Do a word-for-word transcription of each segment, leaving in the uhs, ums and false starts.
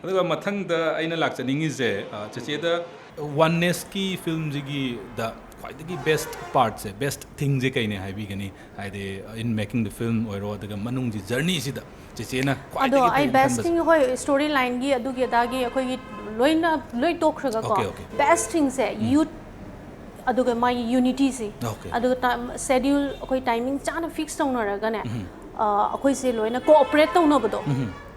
ꯑꯗꯨꯒ ꯃꯊꯪꯗ ꯑꯩꯅ ꯂꯥꯛꯆꯅꯤꯡꯉꯤꯁꯦ, ꯑ, ꯆꯦꯆꯦꯗ ꯋꯥꯟꯅꯦꯁꯀꯤ ꯐꯤꯜꯝꯁꯤꯒꯤꯗ ꯈ꯭ꯋꯥꯏꯗꯒꯤ ꯕꯦꯁ ꯄꯥꯔꯠꯁꯦ, ꯕꯦꯁ ꯊꯤꯡꯁꯦ ꯀꯩꯅꯦ ꯍꯥꯏꯕꯤꯒꯅꯤ? ꯍꯥꯏꯗꯤ, in making the film ꯑꯣꯏꯔꯣ, ꯑꯗꯨꯒ ꯃꯅꯨꯡꯒꯤ ꯖꯔꯅꯤꯁꯤꯗ ꯆꯦꯆꯦꯅ ꯑꯗꯣ ꯈ꯭ꯋꯥꯏꯗꯒꯤ ꯑꯩ ꯐꯩꯅ ꯕꯦꯁ ꯈꯟꯕꯁꯦ꯫ ꯊꯤꯡ, ꯍꯣꯏ, ꯁ꯭ꯇꯣꯔꯤ ꯂꯥꯏꯟꯒꯤ ꯑꯗꯨꯒꯤ ꯑꯗꯥꯒꯤ ꯑꯩꯈꯣꯏꯒꯤ ꯂꯣꯏꯅ ꯂꯣꯏ ꯇꯣꯛꯈ꯭ꯔꯒꯀꯣ, Okay, okay. ꯕꯦꯁ ꯊꯤꯡꯁꯦ ꯌꯨꯠ, ꯑꯗꯨꯒ ꯃꯥꯒꯤ ꯌꯨꯅꯤꯇꯤꯁꯤ, Okay. ꯑꯗꯨꯒ ꯁꯦꯗ꯭ꯌꯨꯜ ꯑꯩꯈꯣꯏ ꯇꯥꯏꯃꯤꯡ ꯆꯥꯅ ꯐꯤꯛꯁ ꯇꯧꯅꯔꯒꯅꯦ, ꯑ, ꯑꯩꯈꯣꯏꯁꯦ ꯂꯣꯏꯅ cooperate ꯇꯧꯅꯕꯗꯣ,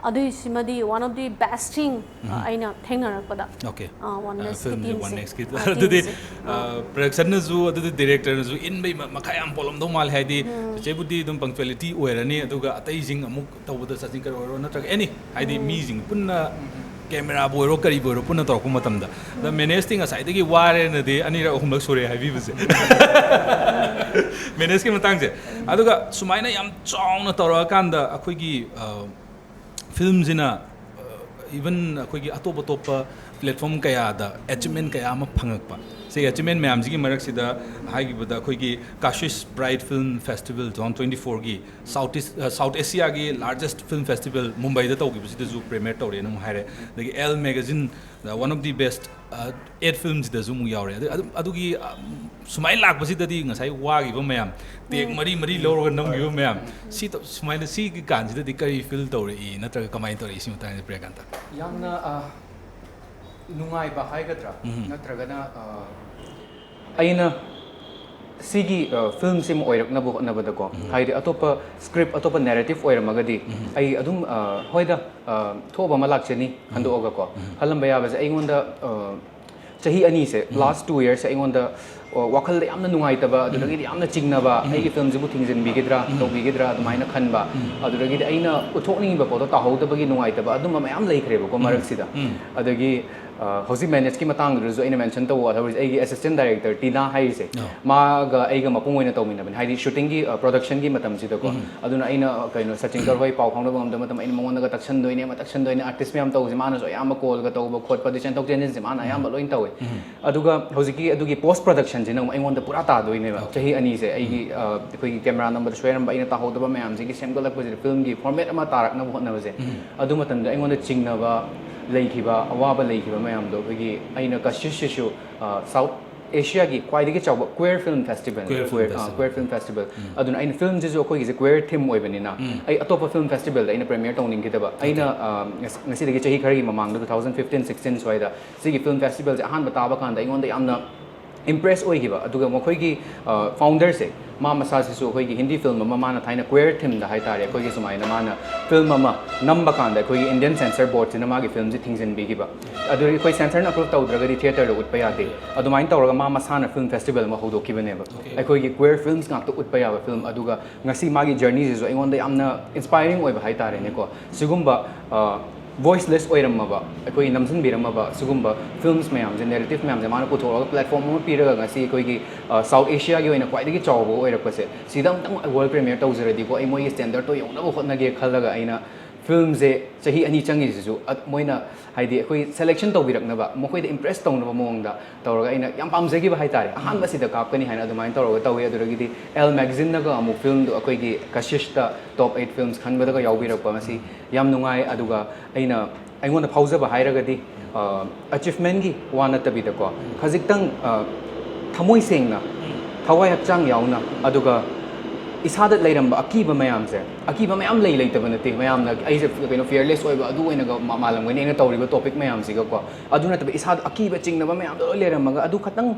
ꯑꯗꯨꯏꯁꯤꯃꯗꯤ one of the best thing, ꯑ, ꯑꯩꯅ ꯊꯦꯡꯅꯔꯛꯄꯗ꯫ Okay. ꯑ, ꯋꯥꯟꯅꯦꯁꯀꯤ ꯐꯤꯜꯝꯁꯦ ꯇꯤꯝꯁꯦ꯫ ꯋꯥꯟꯅꯦꯁꯀꯤ꯫ ꯑ, ꯑꯗꯨꯗꯤ, ꯇꯤꯝꯁꯦ꯫ ꯑ, ꯄ꯭ꯔꯗꯛꯁꯟꯅꯁꯨ, ꯑꯗꯨꯗꯤ ꯗꯤꯔꯦꯛꯇꯔꯅꯁꯨ ꯏꯟꯕꯩ ꯃ-, ꯃꯈꯥ ꯌꯥꯝ ꯄꯣꯜꯂꯝꯗꯧ ꯃꯥꯜꯂꯦ, ꯍꯥꯏꯗꯤ ꯆꯦꯆꯦꯕꯨꯗꯤ ꯑꯗꯨꯝ ꯄꯪꯆꯨꯑꯦꯂꯤꯇꯤ ꯑꯣꯏꯔꯅꯤ, ꯑꯗꯨꯒ ꯑꯇꯩꯁꯤꯡ ꯑꯃꯨꯛ ꯇꯧꯕꯗ, ꯁꯆꯤꯟ ꯀꯔ ꯑꯣꯏꯔꯣ, ꯅꯠꯇ꯭ꯔꯒ ꯑꯦꯅꯤ, ꯍꯥꯏꯗꯤ ꯃꯤꯁꯤꯡ ꯄꯨꯟꯅ, ꯀꯦꯃꯦꯔꯥꯕꯨ ꯑꯣꯏꯔꯣ ꯀꯔꯤꯕꯨ ꯑꯣꯏꯔꯣ, ꯄꯨꯟꯅ ꯇꯧꯔꯛꯄ ꯃꯇꯝꯗ꯫ ꯑꯗ ꯃꯦꯅꯦꯖꯇꯤ ꯉꯁꯥꯏꯗꯒꯤ ꯋꯥꯔꯦꯅꯗꯤ ꯑꯅꯤꯔꯛ ꯑꯍꯨꯝꯂꯛ ꯁꯨꯔꯦ ꯍꯥꯏꯕꯤꯕꯁꯦ꯫ ꯃꯦꯅꯦꯖꯀꯤ ꯃꯇꯥꯡꯁꯦ꯫ ꯑꯗꯨꯒ ꯁꯨꯃꯥꯏꯅ ꯌꯥꯝ ꯆꯥꯎꯅ ꯇꯧꯔꯛꯑꯀꯥꯟꯗ ꯑꯩꯈꯣꯏꯒꯤ, ꯑ, ꯐꯤꯜꯝꯁꯤꯅ, ꯏꯚꯟ ꯑꯩꯈꯣꯏꯒꯤ ꯑꯇꯣꯞ ꯑꯇꯣꯞꯄ ꯄ꯭ꯂꯦꯠꯐꯣꯝ ꯀꯌꯥꯗ ꯑꯦꯆꯤꯞꯃꯦꯟ ꯀꯌꯥ ꯑꯃ ꯐꯪꯉꯛꯄ꯫ ꯁꯤ ꯑꯦꯆꯤꯞꯃꯦꯟ ꯃꯌꯥꯝꯁꯤꯒꯤ ꯃꯔꯛꯁꯤꯗ ꯍꯥꯏꯈꯤꯕꯗ, ꯑꯩꯈꯣꯏꯒꯤ Kashish pride film festival two thousand twenty-fourꯒꯤ South East, ꯑ, South Asiaꯒꯤ largest film festival ꯃꯨꯝꯕꯥꯏꯗ ꯇꯧꯈꯤꯕꯁꯤꯗꯁꯨ ꯄ꯭ꯔꯤꯃꯤꯌꯔ ꯇꯧꯔꯦꯅ ꯑꯃꯨꯛ ꯍꯥꯏꯔꯦ꯫ ꯑꯗꯒꯤ Elle Magazine, ꯑ, one of the best, ꯑ, eight filmꯁꯤꯗꯁꯨ ꯑꯃꯨꯛ ꯌꯥꯎꯔꯦ꯫ ꯑꯗ ꯑꯗꯨꯝ ꯑꯗꯨꯒꯤ, ꯑ, ꯁꯨꯃꯥꯏꯅ ꯂꯥꯛꯄꯁꯤꯗꯗꯤ ꯉꯁꯥꯏ ꯋꯥꯈꯤꯕ ꯃꯌꯥꯝ, ꯇꯦꯛ ꯃꯔꯤ ꯃꯔꯤ ꯂꯧꯔꯒ ꯅꯝꯈꯤꯕ ꯃꯌꯥꯝ, ꯁꯤ ꯇꯧ-, ꯁꯨꯃꯥꯏꯅ ꯁꯤꯒꯤ ꯀꯥꯟꯁꯤꯗꯗꯤ ꯀꯔꯤ ꯐꯤꯜ ꯇꯧꯔꯛꯏ, ꯅꯠꯇ꯭ꯔꯒ ꯀꯃꯥꯏꯅ ꯇꯧꯔꯛꯏ, ꯁꯤ ꯃꯇꯥꯡꯁꯤꯗ ꯄ꯭ꯔꯤꯌꯥꯀꯥꯟꯇ? ꯌꯥꯝꯅ, ꯑ, ꯅꯨꯡꯉꯥꯏꯕ ꯍꯥꯏꯒꯗ꯭ꯔꯥ, ꯅꯠꯇ꯭ꯔꯒꯅ, ꯑ, ꯑꯩꯅ ꯁꯤꯒꯤ, ꯑ, ꯐꯤꯜꯝꯁꯤꯃ ꯑꯣꯏꯔꯛꯅꯕ ꯍꯣꯠꯅꯕꯗꯀꯣ, ꯍꯥꯏꯗꯤ ꯑꯇꯣꯞꯄ ꯁ꯭ꯀ꯭ꯔꯤꯞ, ꯑꯇꯣꯞꯄ ꯅꯦꯔꯦꯇꯤꯞ ꯑꯣꯏꯔꯝꯃꯒꯗꯤ ꯑꯩ ꯑꯗꯨꯝ, ꯑ, ꯍꯣꯏꯗ, ꯑ, ꯊꯣꯛꯑꯕ ꯑꯃ ꯂꯥꯛꯆꯅꯤ ꯈꯟꯗꯣꯛꯑꯒꯀꯣ, ꯈꯜꯂꯝꯕ ꯌꯥꯕꯁꯦ ꯑꯩꯉꯣꯟꯗ, ꯑ, ꯆꯍꯤ ꯑꯅꯤꯁꯦ, ꯂꯥꯁ ꯇꯨ ꯌꯔꯁꯦ ꯑꯩꯉꯣꯟꯗ, ꯑ, ꯋꯥꯈꯜꯗ ꯌꯥꯝꯅ ꯅꯨꯡꯉꯥꯏꯇꯕ, ꯑꯗꯨꯗꯒꯤꯗꯤ ꯌꯥꯝꯅ ꯆꯤꯡꯅꯕ, ꯑꯩꯒꯤ ꯐꯤꯜꯝꯁꯤꯕꯨ ꯊꯤꯡꯖꯤꯟꯕꯤꯒꯗ꯭ꯔꯥ, ꯇꯧꯕꯤꯒꯗ꯭ꯔꯥ ꯑꯗꯨꯃꯥꯏꯅ ꯈꯟꯕ, ꯑꯗꯨꯗꯒꯤꯗꯤ ꯑꯩꯅ ꯎꯠꯊꯣꯛꯅꯤꯡꯉꯤꯕ ꯄꯣꯠꯇꯣ ꯇꯥꯍꯧꯗꯕꯒꯤ ꯅꯨꯡꯉꯥꯏꯇꯕ, ꯑꯗꯨꯝꯕ ꯃꯌꯥꯝ ꯂꯩꯈ꯭ꯔꯦꯕꯀꯣ ꯃꯔꯛꯁꯤꯗ꯫ ꯑꯗꯒꯤ, ꯑ, ꯍꯧꯖꯤꯛ ꯃꯦꯅꯦꯖꯀꯤ ꯃꯇꯥꯡꯗꯨꯗꯁꯨ ꯑꯩꯅ ꯃꯦꯟꯁꯟ ꯇꯧꯕ ꯋꯥꯠꯍꯧꯔꯤꯁꯦ, ꯑꯩꯒꯤ ꯑꯦꯁꯤꯁꯇꯦꯟ ꯗꯥꯏꯔꯦꯛꯇꯔ ꯇꯤꯅꯥ ꯍꯥꯏꯔꯤꯁꯦ, ꯑꯥ꯫ ꯃꯥꯒ ꯑꯩꯒ ꯃꯄꯨꯡ ꯑꯣꯏꯅ ꯇꯧꯃꯤꯟꯅꯕꯅꯦ, ꯍꯥꯏꯗꯤ ꯁꯨꯇꯤꯡꯒꯤ, ꯑ, ꯄ꯭ꯔꯣꯗꯛꯁꯟꯒꯤ ꯃꯇꯝꯁꯤꯗꯀꯣ꯫ ꯑꯗꯨꯅ ꯑꯩꯅ, ꯑ, ꯀꯩꯅꯣ, ꯁꯆꯤꯟ ꯀꯔ ꯍꯣꯏ ꯄꯥꯎ ꯐꯥꯎꯅꯕ ꯉꯝꯗꯕ ꯃꯇꯝꯗ ꯑꯩꯅ ꯃꯉꯣꯟꯗꯒ ꯇꯛꯁꯟꯗꯣꯏꯅꯦ, ꯑꯃ ꯇꯛꯁꯟꯗꯣꯏꯅꯦ, ꯑꯥꯔꯇꯤꯁ ꯃꯌꯥꯝ ꯇꯧꯕꯁꯦ ꯃꯥꯅꯁꯨ ꯑꯌꯥꯝꯕ ꯀꯣꯜꯒ ꯇꯧꯕ ꯈꯣꯠꯄ, ꯑꯗꯨ ꯆꯦꯟꯊꯣꯛ ꯆꯦꯟꯁꯤꯟꯁꯦ ꯃꯥꯅ ꯑꯌꯥꯝꯕ ꯂꯣꯏꯅ ꯇꯧꯋꯦ꯫ ꯑꯗꯨꯒ ꯍꯧꯖꯤꯛꯀꯤ ꯑꯗꯨꯒꯤ ꯄꯣꯁ ꯄ꯭ꯔꯣꯗꯛꯁꯟꯁꯤꯅ ꯑꯃꯨꯛ ꯑꯩꯉꯣꯟꯗ ꯄꯨꯔꯥ ꯇꯥꯗꯣꯏꯅꯦꯕ꯫ ꯆꯍꯤ ꯑꯅꯤꯁꯦ ꯑꯩꯒꯤ, ꯑ, ꯑꯩꯈꯣꯏꯒꯤ ꯀꯦꯃꯦꯔꯥ ꯅꯝꯕꯗ ꯁꯣꯏꯔꯝꯕ, ꯑꯩꯅ ꯇꯥꯍꯧꯗꯕ ꯃꯌꯥꯝꯁꯤꯒꯤ ꯁꯦꯝꯒꯠꯂꯛꯄꯁꯤꯗ, ꯐꯤꯜꯝꯒꯤ ꯐꯣꯔꯃꯦꯠ ꯑꯃ ꯇꯥꯔꯛꯅꯕ ꯍꯣꯠꯅꯕꯁꯦ꯫ ꯑꯗꯨ ꯃꯇꯝꯗ ꯑꯩꯉꯣꯟꯗ ꯆꯤꯡꯅꯕ, ꯂꯩꯈꯤꯕ ꯑꯋꯥꯕ ꯂꯩꯈꯤꯕ ꯃꯌꯥꯝꯗꯣ ꯑꯩꯈꯣꯏꯒꯤ ꯑꯩꯅ ꯀꯁꯤꯁꯁꯤꯁꯨ ꯁꯥꯎꯠ ꯑꯦꯁꯤꯌꯥꯒꯤ ꯈ꯭ꯋꯥꯏꯗꯒꯤ ꯆꯥꯎꯕ queer film festival, Queer film festival. Queer film festival. ꯑꯗꯨꯅ ꯑꯩꯅ ꯐꯤꯂꯝꯁꯤꯁꯨ ꯑꯩꯈꯣꯏꯒꯤꯁꯦ queer theme ꯑꯣꯏꯕꯅꯤꯅ ꯑꯩ ꯑꯇꯣꯞꯄ film festivalꯗ ꯑꯩꯅ premiere ꯇꯧꯅꯤꯡꯈꯤꯗꯕ꯫ ꯑꯩꯅ ꯑ, ꯉꯁ- ꯉꯁꯤꯗꯒꯤ ꯆꯍꯤ ꯈꯔꯒꯤ ꯃꯃꯥꯡꯗ two thousand fifteen sixteen ꯁ꯭ꯋꯥꯏꯗ ꯁꯤꯒꯤ film festivalꯁꯦ ꯑꯍꯥꯟꯕ ꯇꯥꯕ ꯀꯥꯟꯗ ꯑꯩꯉꯣꯟꯗ ꯌꯥꯝꯅ impress ꯑꯣꯏꯈꯤꯕ꯫ ꯑꯗꯨꯒ ꯃꯈꯣꯏꯒꯤ founderꯁꯦ, ꯃꯥ ꯃꯁꯥꯁꯤꯁꯨ ꯑꯩꯈꯣꯏꯒꯤ ꯍꯤꯟꯗꯤ film ꯑꯃ ꯃꯥꯅ ꯊꯥꯏꯅ queer themeꯗ ꯍꯥꯏꯇꯥꯔꯦ, ꯑꯩꯈꯣꯏꯒꯤ ꯁꯨꯃꯥꯏꯅ ꯃꯥꯅ film ꯑꯃ ꯅꯝꯕ ꯀꯥꯟꯗ ꯑꯩꯈꯣꯏꯒꯤ Indian censor boardꯁꯤꯅ ꯃꯥꯒꯤ filmꯁꯤ ꯊꯤꯡꯖꯤꯟꯕꯤꯈꯤꯕ꯫ ꯑꯗꯨꯗꯒꯤ ꯑꯩꯈꯣꯏ censorꯅ approve ꯇꯧꯗ꯭ꯔꯒꯗꯤ theatreꯗ ꯎꯠꯄ ꯌꯥꯗꯦ꯫ ꯑꯗꯨꯃꯥꯏꯅ ꯇꯧꯔꯒ ꯃꯥ ꯃꯁꯥꯅ film festival ꯑꯃ ꯍꯧꯗꯣꯛꯈꯤꯕꯅꯦꯕ, ꯑꯩꯈꯣꯏꯒꯤ queer films ꯉꯥꯛꯇ ꯎꯠꯄ ꯌꯥꯕ film꯫ ꯑꯗꯨꯒ ꯉꯁꯤ ꯃꯥꯒꯤ journeyꯁꯤꯁꯨ ꯑꯩꯉꯣꯟꯗ ꯌꯥꯝꯅ inspiring ꯑꯣꯏꯕ ꯍꯥꯏꯇꯥꯔꯦꯅꯦꯀꯣ꯫ ꯁꯤꯒꯨꯝꯕ voiceless ꯑꯣꯏꯔꯝꯃꯕ, ꯑꯩꯈꯣꯏꯒꯤ ꯅꯝꯁꯤꯟꯕꯤꯔꯝꯃꯕ ꯁꯤꯒꯨꯝꯕ films ꯃꯌꯥꯝꯁꯦ, narrative ꯃꯌꯥꯝꯁꯦ ꯃꯥꯅ ꯄꯨꯊꯣꯛꯑꯒ platform ꯑꯃ ꯄꯤꯔꯒ ꯉꯁꯤ ꯑꯩꯈꯣꯏꯒꯤ ꯁꯥꯎꯠ ꯑꯦꯁꯤꯌꯥꯒꯤ ꯑꯣꯏꯅ ꯈ꯭ꯋꯥꯏꯗꯒꯤ ꯆꯥꯎꯕ ꯑꯣꯏꯔꯛꯄꯁꯦ, ꯁꯤꯗ ꯑꯃꯨꯛꯇꯪ world premiere ꯇꯧꯖꯔꯗꯤꯀꯣ, ꯑꯩ ꯃꯣꯏꯒꯤ standardꯇꯣ ꯌꯧꯅꯕ ꯍꯣꯠꯅꯒꯦ ꯈꯜꯂꯒ ꯑꯩꯅ filmꯁꯦ ꯆꯍꯤ ꯑꯅꯤ ꯆꯪꯉꯤꯁꯤꯁꯨ ꯑ- ꯃꯣꯏꯅ ꯍꯥꯏꯗꯤ ꯑꯩꯈꯣꯏ selection ꯇꯧꯕꯤꯔꯛꯅꯕ, ꯃꯈꯣꯏꯗ impress ꯇꯧꯅꯕ ꯃꯑꯣꯡꯗ ꯇꯧꯔꯒ ꯑꯩꯅ ꯌꯥꯝ ꯄꯥꯝꯖꯈꯤꯕ ꯍꯥꯏꯇꯥꯔꯦ꯫ ꯑꯍꯥꯟꯕꯁꯤꯗ ꯀꯥꯞꯀꯅꯤ ꯍꯥꯏꯅ ꯑꯗꯨꯃꯥꯏꯅ ꯇꯧꯔꯒ ꯇꯧꯋꯤ꯫ ꯑꯗꯨꯗꯒꯤꯗꯤ Elle magazineꯅꯒ ꯑꯃꯨꯛ filmꯗꯣ ꯑꯩꯈꯣꯏꯒꯤ ꯀꯁꯤꯁꯇ top eight films ꯈꯟꯕꯗꯒ ꯌꯥꯎꯕꯤꯔꯛꯄ, ꯃꯁꯤ ꯌꯥꯝ ꯅꯨꯡꯉꯥꯏ꯫ ꯑꯗꯨꯒ ꯑꯩꯅ, ꯑꯩꯉꯣꯟꯗ ꯐꯥꯎꯖꯕ ꯍꯥꯏꯔꯒꯗꯤ, achievementꯀꯤ ꯋꯥ ꯅꯠꯇꯕꯤꯗꯀꯣ, ꯈꯖꯤꯛꯇꯪ ꯊꯃꯣꯏ ꯁꯦꯡꯅ, ꯊꯋꯥꯏ ꯍꯛꯆꯥꯡ ꯌꯥꯎꯅ, ꯑꯗꯨꯒ ꯏꯁꯥꯗ ꯂꯩꯔꯝꯕ ꯑꯀꯤꯕ ꯃꯌꯥꯝꯁꯦ, ꯑꯀꯤꯕ ꯃꯌꯥꯝ ꯂꯩ, ꯂꯩꯇꯕ ꯅꯠꯇꯦ, ꯃꯌꯥꯝꯅ ꯑꯩꯁꯦ ꯀꯩꯅꯣ fearless ꯑꯣꯏꯕ ꯑꯗꯨ ꯑꯣꯏꯅꯒ ꯃꯥ- ꯃꯥꯜꯂꯝꯒꯅꯤ ꯑꯩꯅ ꯇꯧꯔꯤꯕ topic ꯃꯌꯥꯝꯁꯤꯒꯀꯣ꯫ ꯑꯗꯨ ꯅꯠꯇꯕ ꯏꯁꯥꯗ ꯑꯀꯤꯕ ꯆꯤꯡꯅꯕ ꯃꯌꯥꯝꯗꯣ ꯂꯣꯏ ꯂꯩꯔꯝꯃꯒ ꯑꯗꯨ ꯈꯇꯪ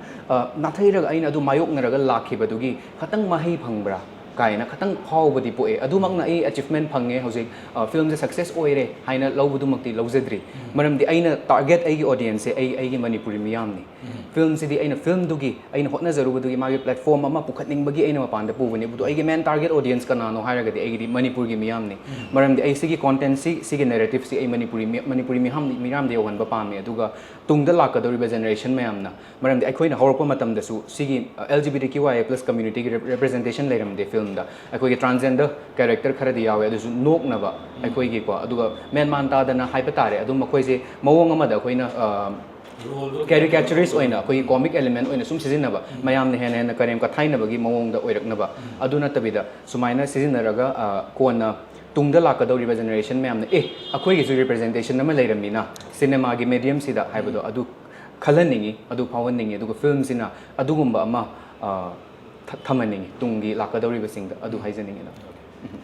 ꯅꯥꯊꯩꯔꯒ ꯑꯩꯅ ꯑꯗꯨ ꯃꯥꯌꯣꯛꯅꯔꯒ ꯂꯥꯛꯈꯤꯕꯗꯨꯒꯤ ꯈꯇꯪ ꯃꯍꯩ ꯐꯪꯕ꯭ꯔꯥ ꯀꯥꯏꯅ ꯈꯇꯪ ꯐꯥꯎꯕꯗꯤ ꯄꯣꯛꯑꯦ꯫ ꯑꯗꯨꯃꯛꯅ ꯑꯩ achievement ꯐꯪꯉꯦ, ꯍꯧꯖꯤꯛ filmꯁꯦ success ꯑꯣꯏꯔꯦ ꯍꯥꯏꯅ ꯂꯧꯕꯗꯨꯃꯛꯇꯤ ꯂꯧꯖꯗ꯭ꯔꯤ꯫ ꯃꯔꯝꯗꯤ ꯑꯩꯅ target ꯑꯩꯒꯤ audienceꯁꯦ ꯑꯩ ꯑꯩꯒꯤ ꯃꯅꯤꯄꯨꯔꯤ ꯃꯤꯌꯥꯝꯅꯤ꯫ Filmꯁꯤꯗꯤ ꯑꯩꯅ filmꯗꯨꯒꯤ, ꯑꯩꯅ ꯍꯣꯠꯅꯖꯔꯨꯕꯗꯨꯒꯤ ꯃꯥꯒꯤ platform ꯑꯃ ꯄꯨꯈꯠꯅꯤꯡꯕꯒꯤ ꯑꯩꯅ ꯃꯄꯥꯟꯗ ꯄꯨꯕꯅꯤ꯫ ꯑꯗꯨ ꯑꯩꯒꯤ main target audience ꯀꯅꯥꯅꯣ ꯍꯥꯏꯔꯒꯗꯤ ꯑꯩꯒꯤꯗꯤ ꯃꯅꯤꯄꯨꯔꯒꯤ ꯃꯤꯌꯥꯝꯅꯤ꯫ ꯃꯔꯝꯗꯤ ꯑꯩ ꯁꯤꯒꯤ contentꯁꯤ, ꯁꯤꯒꯤ narrativeꯁꯤ ꯑꯩ ꯃꯅꯤꯄꯨꯔꯤ ꯃꯤ- ꯃꯅꯤꯄꯨꯔꯤ ꯃꯤꯌꯥꯝ ꯃꯤꯌꯥꯝꯗ ꯌꯧꯍꯟꯕ ꯄꯥꯝꯃꯤ꯫ ꯑꯗꯨꯒ ꯇꯨꯡꯗ ꯂꯥꯛꯀꯗꯧꯔꯤꯕ generation ꯃꯌꯥꯝꯅ, ꯃꯔꯝꯗꯤ ꯑꯩꯈꯣꯏꯅ ꯍꯧꯔꯛꯄ ꯃꯇꯝꯗꯗꯤ ꯁꯤꯒꯤ LGBTQIA plus communityꯒꯤ representation ꯂꯩꯔꯝꯗꯦ filmꯗ꯫ ꯑꯩꯈꯣꯏꯒꯤ transgender character ꯈꯔꯗꯤ ꯌꯥꯎꯋꯦ, ꯑꯗꯨꯁꯨ ꯅꯣꯛꯅꯕ ꯑꯩꯈꯣꯏꯒꯤꯀꯣ, ꯑꯗꯨꯒ ꯃꯦꯟꯃꯥꯟ ꯇꯥꯗꯅ ꯍꯥꯏꯕ ꯇꯥꯔꯦ꯫ ꯑꯗꯨꯝ ꯃꯈꯣꯏꯁꯦ ꯃꯑꯣꯡ ꯑꯃꯗ ꯑꯩꯈꯣꯏꯅ caricaturist ꯑꯣꯏꯅ, ꯑꯩꯈꯣꯏꯒꯤ comic element ꯑꯣꯏꯅ ꯁꯨꯝ ꯁꯤꯖꯤꯟꯅꯕ, ꯃꯌꯥꯝꯅ ꯍꯦꯟꯅ ꯍꯦꯟꯅ ꯀꯔꯦꯝ ꯀꯊꯥꯏꯅꯕꯒꯤ ꯃꯑꯣꯡꯗ ꯑꯣꯏꯔꯛꯅꯕ꯫ ꯑꯗꯨ ꯅꯠꯇꯕꯤꯗ ꯁꯨꯃꯥꯏꯅ ꯁꯤꯖꯤꯟꯅꯔꯒ ꯀꯣꯟꯅ ꯇꯨꯡꯗ ꯂꯥꯛꯀꯗꯧꯔꯤꯕ ꯖꯦꯅꯦꯔꯦꯁꯟ ꯃꯌꯥꯝꯅ, "ꯑꯦ, ꯑꯩꯈꯣꯏꯒꯤꯁꯨ ꯔꯤꯄ꯭ꯔꯖꯦꯟꯇꯦꯁꯟ ꯑꯃ ꯂꯩꯔꯝꯃꯤꯅ ꯁꯤꯅꯦꯃꯥꯒꯤ ꯃꯦꯗꯤꯌꯝꯁꯤꯗ" ꯍꯥꯏꯕꯗꯣ ꯑꯗꯨ ꯈꯜꯍꯟꯅꯤꯡꯉꯤ, ꯑꯗꯨ ꯐꯥꯎꯍꯟꯅꯤꯡꯉꯤ꯫ ꯑꯗꯨꯒ ꯐꯤꯂꯝꯁꯤꯅ ꯑꯗꯨꯒꯨꯝꯕ ꯑꯃ, ꯑ, ꯊ-, ꯊꯝꯍꯟꯅꯤꯡꯉꯤ ꯇꯨꯡꯒꯤ ꯂꯥꯛꯀꯗꯧꯔꯤꯕꯁꯤꯡꯗ, ꯑꯗꯨ ꯍꯥꯏꯖꯅꯤꯡꯉꯤ꯫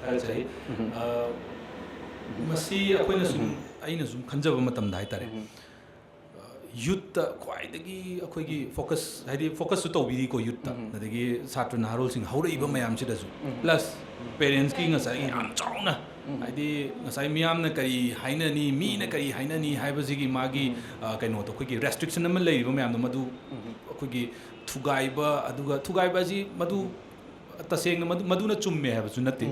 ꯊꯥꯒꯠꯆꯔꯤ꯫ ꯑ, ꯃꯁꯤ ꯑꯩꯈꯣꯏꯅ ꯁꯨꯝ, ꯑꯩꯅ ꯁꯨꯝ ꯈꯟꯖꯕ ꯃꯇꯝꯗ ꯍꯥꯏꯇꯥꯔꯦ, ꯌꯨꯠꯇ ꯈ꯭ꯋꯥꯏꯗꯒꯤ ꯑꯩꯈꯣꯏꯒꯤ ꯐꯣꯀꯁ, ꯍꯥꯏꯗꯤ ꯐꯣꯀꯁꯁꯨ ꯇꯧꯕꯤꯔꯤꯀꯣ ꯌꯨꯠꯇ, ꯑꯗꯒꯤ ꯁꯥꯇ꯭ꯔ ꯅꯍꯥꯔꯣꯜꯁꯤꯡ ꯍꯧꯔꯛꯏꯕ ꯃꯌꯥꯝꯁꯤꯗꯁꯨ, ꯄ꯭ꯂꯁ ꯄꯦꯔꯦꯟꯁꯀꯤ ꯉꯁꯥꯏꯒꯤ ꯌꯥꯝ ꯆꯥꯎꯅ, ꯍꯥꯏꯗꯤ ꯉꯁꯥꯏ ꯃꯤꯌꯥꯝꯅ ꯀꯔꯤ ꯍꯥꯏꯅꯅꯤ, ꯃꯤꯅ ꯀꯔꯤ ꯍꯥꯏꯅꯅꯤ ꯍꯥꯏꯕꯁꯤꯒꯤ ꯃꯥꯒꯤ, ꯑ, ꯀꯩꯅꯣꯗꯣ, ꯑꯩꯈꯣꯏꯒꯤ ꯔꯦꯁꯇ꯭ꯔꯤꯛꯁꯟ ꯑꯃ ꯂꯩꯔꯤꯕ ꯃꯌꯥꯝꯗꯣ, ꯃꯗꯨ ꯑꯩꯈꯣꯏꯒꯤ ꯊꯨꯒꯥꯏꯕ, ꯑꯗꯨꯒ ꯊꯨꯒꯥꯏꯕ ꯑꯁꯤ ꯃꯗꯨ ꯇꯁꯦꯡꯅ ꯃꯗꯨ, ꯃꯗꯨꯅ ꯆꯨꯝꯃꯦ ꯍꯥꯏꯕꯁꯨ ꯅꯠꯇꯦ꯫